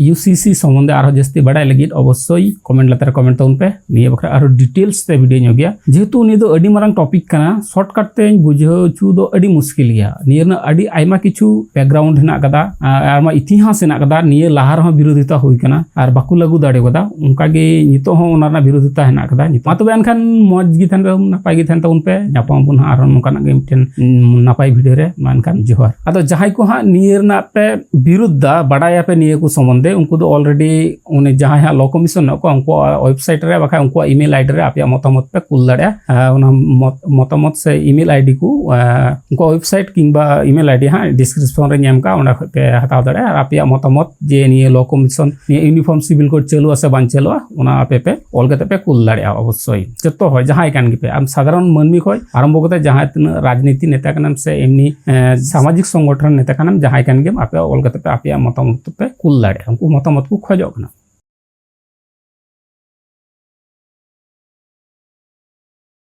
ᱤᱭᱩ ᱥᱤ ᱥᱤ ᱥᱚᱢᱵᱚᱱᱫᱷᱮ ᱟᱨᱦᱚᱸ ᱡᱟᱹᱥᱛᱤ ᱵᱟᱲᱟᱭ ᱞᱟᱹᱜᱤᱫ ᱚᱵᱚᱥᱥᱳᱭ ᱠᱚᱢᱮᱱᱴ ᱞᱟᱛᱟᱨ ᱨᱮ ᱠᱚᱢᱮᱱᱴ ᱛᱟᱵᱚᱱ ᱯᱮ᱾ ᱱᱤᱭᱟᱹ ᱵᱟᱠᱷᱨᱟ ᱟᱨᱦᱚᱸ ᱰᱤᱴᱮᱞᱥ ᱛᱮ ᱵᱷᱤᱰᱤᱭᱳ ᱧᱚᱜ ᱜᱮᱭᱟ, ᱡᱮᱦᱮᱛᱩ ᱱᱤᱭᱟᱹ ᱫᱚ ᱟᱹᱰᱤ ᱢᱟᱨᱟᱝ ᱴᱚᱯᱤᱠ ᱠᱟᱱᱟ᱾ ᱥᱚᱨᱴᱠᱟᱴ ᱛᱮᱧ ᱵᱩᱡᱷᱟᱹᱣ ᱦᱚᱪᱚ ᱫᱚ ᱟᱹᱰᱤ ᱢᱩᱥᱠᱤᱞ ᱜᱮᱭᱟ᱾ ᱱᱤᱭᱟᱹ ᱨᱮᱱᱟᱜ ᱟᱹᱰᱤ ᱟᱭᱢᱟ ᱠᱤᱪᱷᱩ ᱵᱮᱠᱜᱨᱟᱣᱩᱱᱰ ᱦᱮᱱᱟᱜ ᱠᱟᱫᱟ, ᱟᱨ ᱟᱭᱢᱟ ᱤᱛᱤᱦᱟᱥ ᱦᱮᱱᱟᱜ ᱠᱟᱫᱟ᱾ ᱱᱤᱭᱟᱹ ᱞᱟᱦᱟ ᱨᱮᱦᱚᱸ ᱵᱤᱨᱳᱫᱷᱤᱛᱟ ᱦᱩᱭ ᱠᱟᱱᱟ ᱟᱨ ᱵᱟᱠᱚ ᱞᱟᱹᱜᱩ ᱫᱟᱲᱮ ᱠᱟᱫᱟ᱾ ᱚᱱᱠᱟᱜᱮ ᱱᱤᱛᱚᱜ ᱦᱚᱸ ᱚᱱᱟ ᱨᱮᱱᱟᱜ ᱵᱤᱨᱳᱫᱷᱤᱛᱟ ᱦᱮᱱᱟᱜ ᱠᱟᱫᱟ᱾ ᱱᱤᱛᱚᱜ ᱢᱟ ᱛᱚᱵᱮ ᱮᱱᱠᱷᱟᱱ ᱢᱚᱡᱽ ᱜᱮ ᱛᱟᱦᱮᱱ ᱯᱮ, ᱱᱟᱯᱟᱭ ᱜᱮ ᱛᱟᱦᱮᱱ ᱛᱟᱵᱚᱱ ᱯᱮ᱾ ᱧᱟᱯᱟᱢ ᱟᱵᱚᱱ ᱦᱟᱸᱜ ᱟᱨᱦᱚᱸ ᱱᱚᱝᱠᱟᱱᱟᱜ ᱜᱮ ᱢᱤᱫᱴᱮᱱ, ᱩᱢ, ᱱᱟᱯᱟᱭ ᱵᱷᱤᱰᱤᱭᱳ ᱨᱮ᱾ ᱢᱟ ᱮᱱᱠᱷᱟᱱ ᱡᱚᱦᱟᱨ᱾ ᱟᱫᱚ ᱡᱟᱦᱟᱸᱭ ᱠᱚ ᱦᱟᱸᱜ ᱱᱤᱭᱟᱹ ᱨᱮᱱᱟᱜ ᱯᱮ ᱵᱤᱨᱳᱫᱷ ᱫᱟ, ᱵᱟᱰᱟᱭᱟᱯᱮ ᱱᱤᱭᱟᱹ ᱠᱚ ᱥᱚᱢᱵᱚᱱᱫᱷᱮ, ᱩᱱᱠᱩ ᱫᱚ ᱚᱞᱨᱮᱰᱤ ᱩᱱᱤ ᱡᱟᱦᱟᱸᱭ ᱦᱟᱸᱜ ᱞᱚ ᱠᱚᱢᱤᱥᱚᱱ ᱢᱮᱱᱟᱜ ᱠᱚᱣᱟ, ᱩᱱᱠᱩᱣᱟᱜ ᱳᱭᱮᱵᱥᱟᱭᱤᱴ ᱨᱮ ᱵᱟᱠᱷᱟᱡ ᱩᱱᱠᱩᱣᱟᱜ ᱤᱢᱮᱞ ᱟᱭᱰᱤ ᱨᱮ ᱟᱯᱮᱭᱟᱜ ᱢᱚᱛᱟᱢᱚᱛ ᱯᱮ ᱠᱩᱞ ᱫᱟᱲᱮᱭᱟᱜᱼᱟ᱾ ᱟᱨ ᱚᱱᱟ ᱢᱚᱛ-, ᱢᱚᱛᱟᱢᱚᱛ ᱥᱮ ᱤᱢᱮᱞ ᱟᱭᱰᱤ ᱠᱚ, ᱟᱨ ᱩᱱᱠᱩᱣᱟᱜ ᱳᱭᱮᱵᱥᱟᱭᱤᱴ ᱠᱤᱝᱵᱟ ᱤᱢᱮᱞ ᱟᱭᱰᱤ ᱦᱟᱸᱜ ᱰᱤᱥᱠᱨᱤᱯᱥᱚᱱ ᱨᱮᱧ ᱮᱢ ᱠᱟᱜᱼᱟ, ᱚᱸᱰᱮ ᱠᱷᱚᱡ ᱯᱮ ᱦᱟᱛᱟᱣ ᱫᱟᱲᱮᱭᱟᱜᱼᱟ᱾ ᱟᱨ ᱟᱯᱮᱭᱟᱜ ᱢᱚᱛᱟᱢᱚᱛ ᱡᱮ ᱱᱤᱭᱟᱹ ᱞᱚ ᱠᱚᱢᱤᱥᱚᱱ, ᱱᱤᱭᱟᱹ ᱤᱭᱩᱱᱤᱯᱷᱚᱨᱢ ᱥᱤᱵᱤᱞ ᱠᱳᱰ ᱪᱟᱹᱞᱩᱜᱼᱟ ᱥᱮ ᱵᱟᱝ ᱪᱟᱹᱞᱩᱜᱼᱟ, ᱚᱱᱟ ᱟᱯᱮ ᱯᱮ ᱚᱞ ᱠᱟᱛᱮ ᱯᱮ ᱠᱩᱞ ᱫᱟᱲᱮᱭᱟᱜᱼᱟ᱾ ᱚᱵᱚᱥᱥᱳᱭ ᱡᱚᱛᱚ ᱦᱚᱲ, ᱡᱟᱦᱟᱸᱭ ᱠᱟᱱ ᱜᱮᱯᱮ, ᱟᱢ ᱥᱟᱫᱷᱟᱨᱚᱱ ᱢᱟᱹᱱᱢᱤ ᱠᱷᱚᱡ ᱟᱨᱟᱢᱵᱷᱚ ᱠᱟᱛᱮ ᱡᱟᱦᱟᱸ ᱛᱤᱱᱟᱹᱜ ᱨᱟᱡᱽᱱᱤᱛᱤ ᱱᱮᱛᱟ ᱠᱟᱱᱟᱢ ᱥᱮ ᱮᱢᱱᱤ, ᱮ, ᱥᱟᱢᱟᱡᱤᱠ ᱥᱚᱝᱜᱚᱴᱷᱚᱱ ᱱᱮᱛᱟ ᱠᱟᱱᱟᱢ, ᱡᱟᱦᱟᱸᱭ ᱠᱟᱱ ᱜᱮᱢ, ᱟᱯᱮ ᱚᱞ ᱠᱟᱛᱮ ᱯᱮ ᱟᱯᱮᱭᱟᱜ ᱢᱚᱛᱟᱢᱚᱛ ᱯᱮ ᱠᱩᱞ ᱫᱟᱲᱮᱭᱟᱜᱼᱟ᱾ ᱩᱱᱠᱩ ᱢᱚᱛᱟᱢᱚᱛ ᱠᱚ ᱠᱷᱚᱡᱚᱜ ᱠᱟᱱᱟ᱾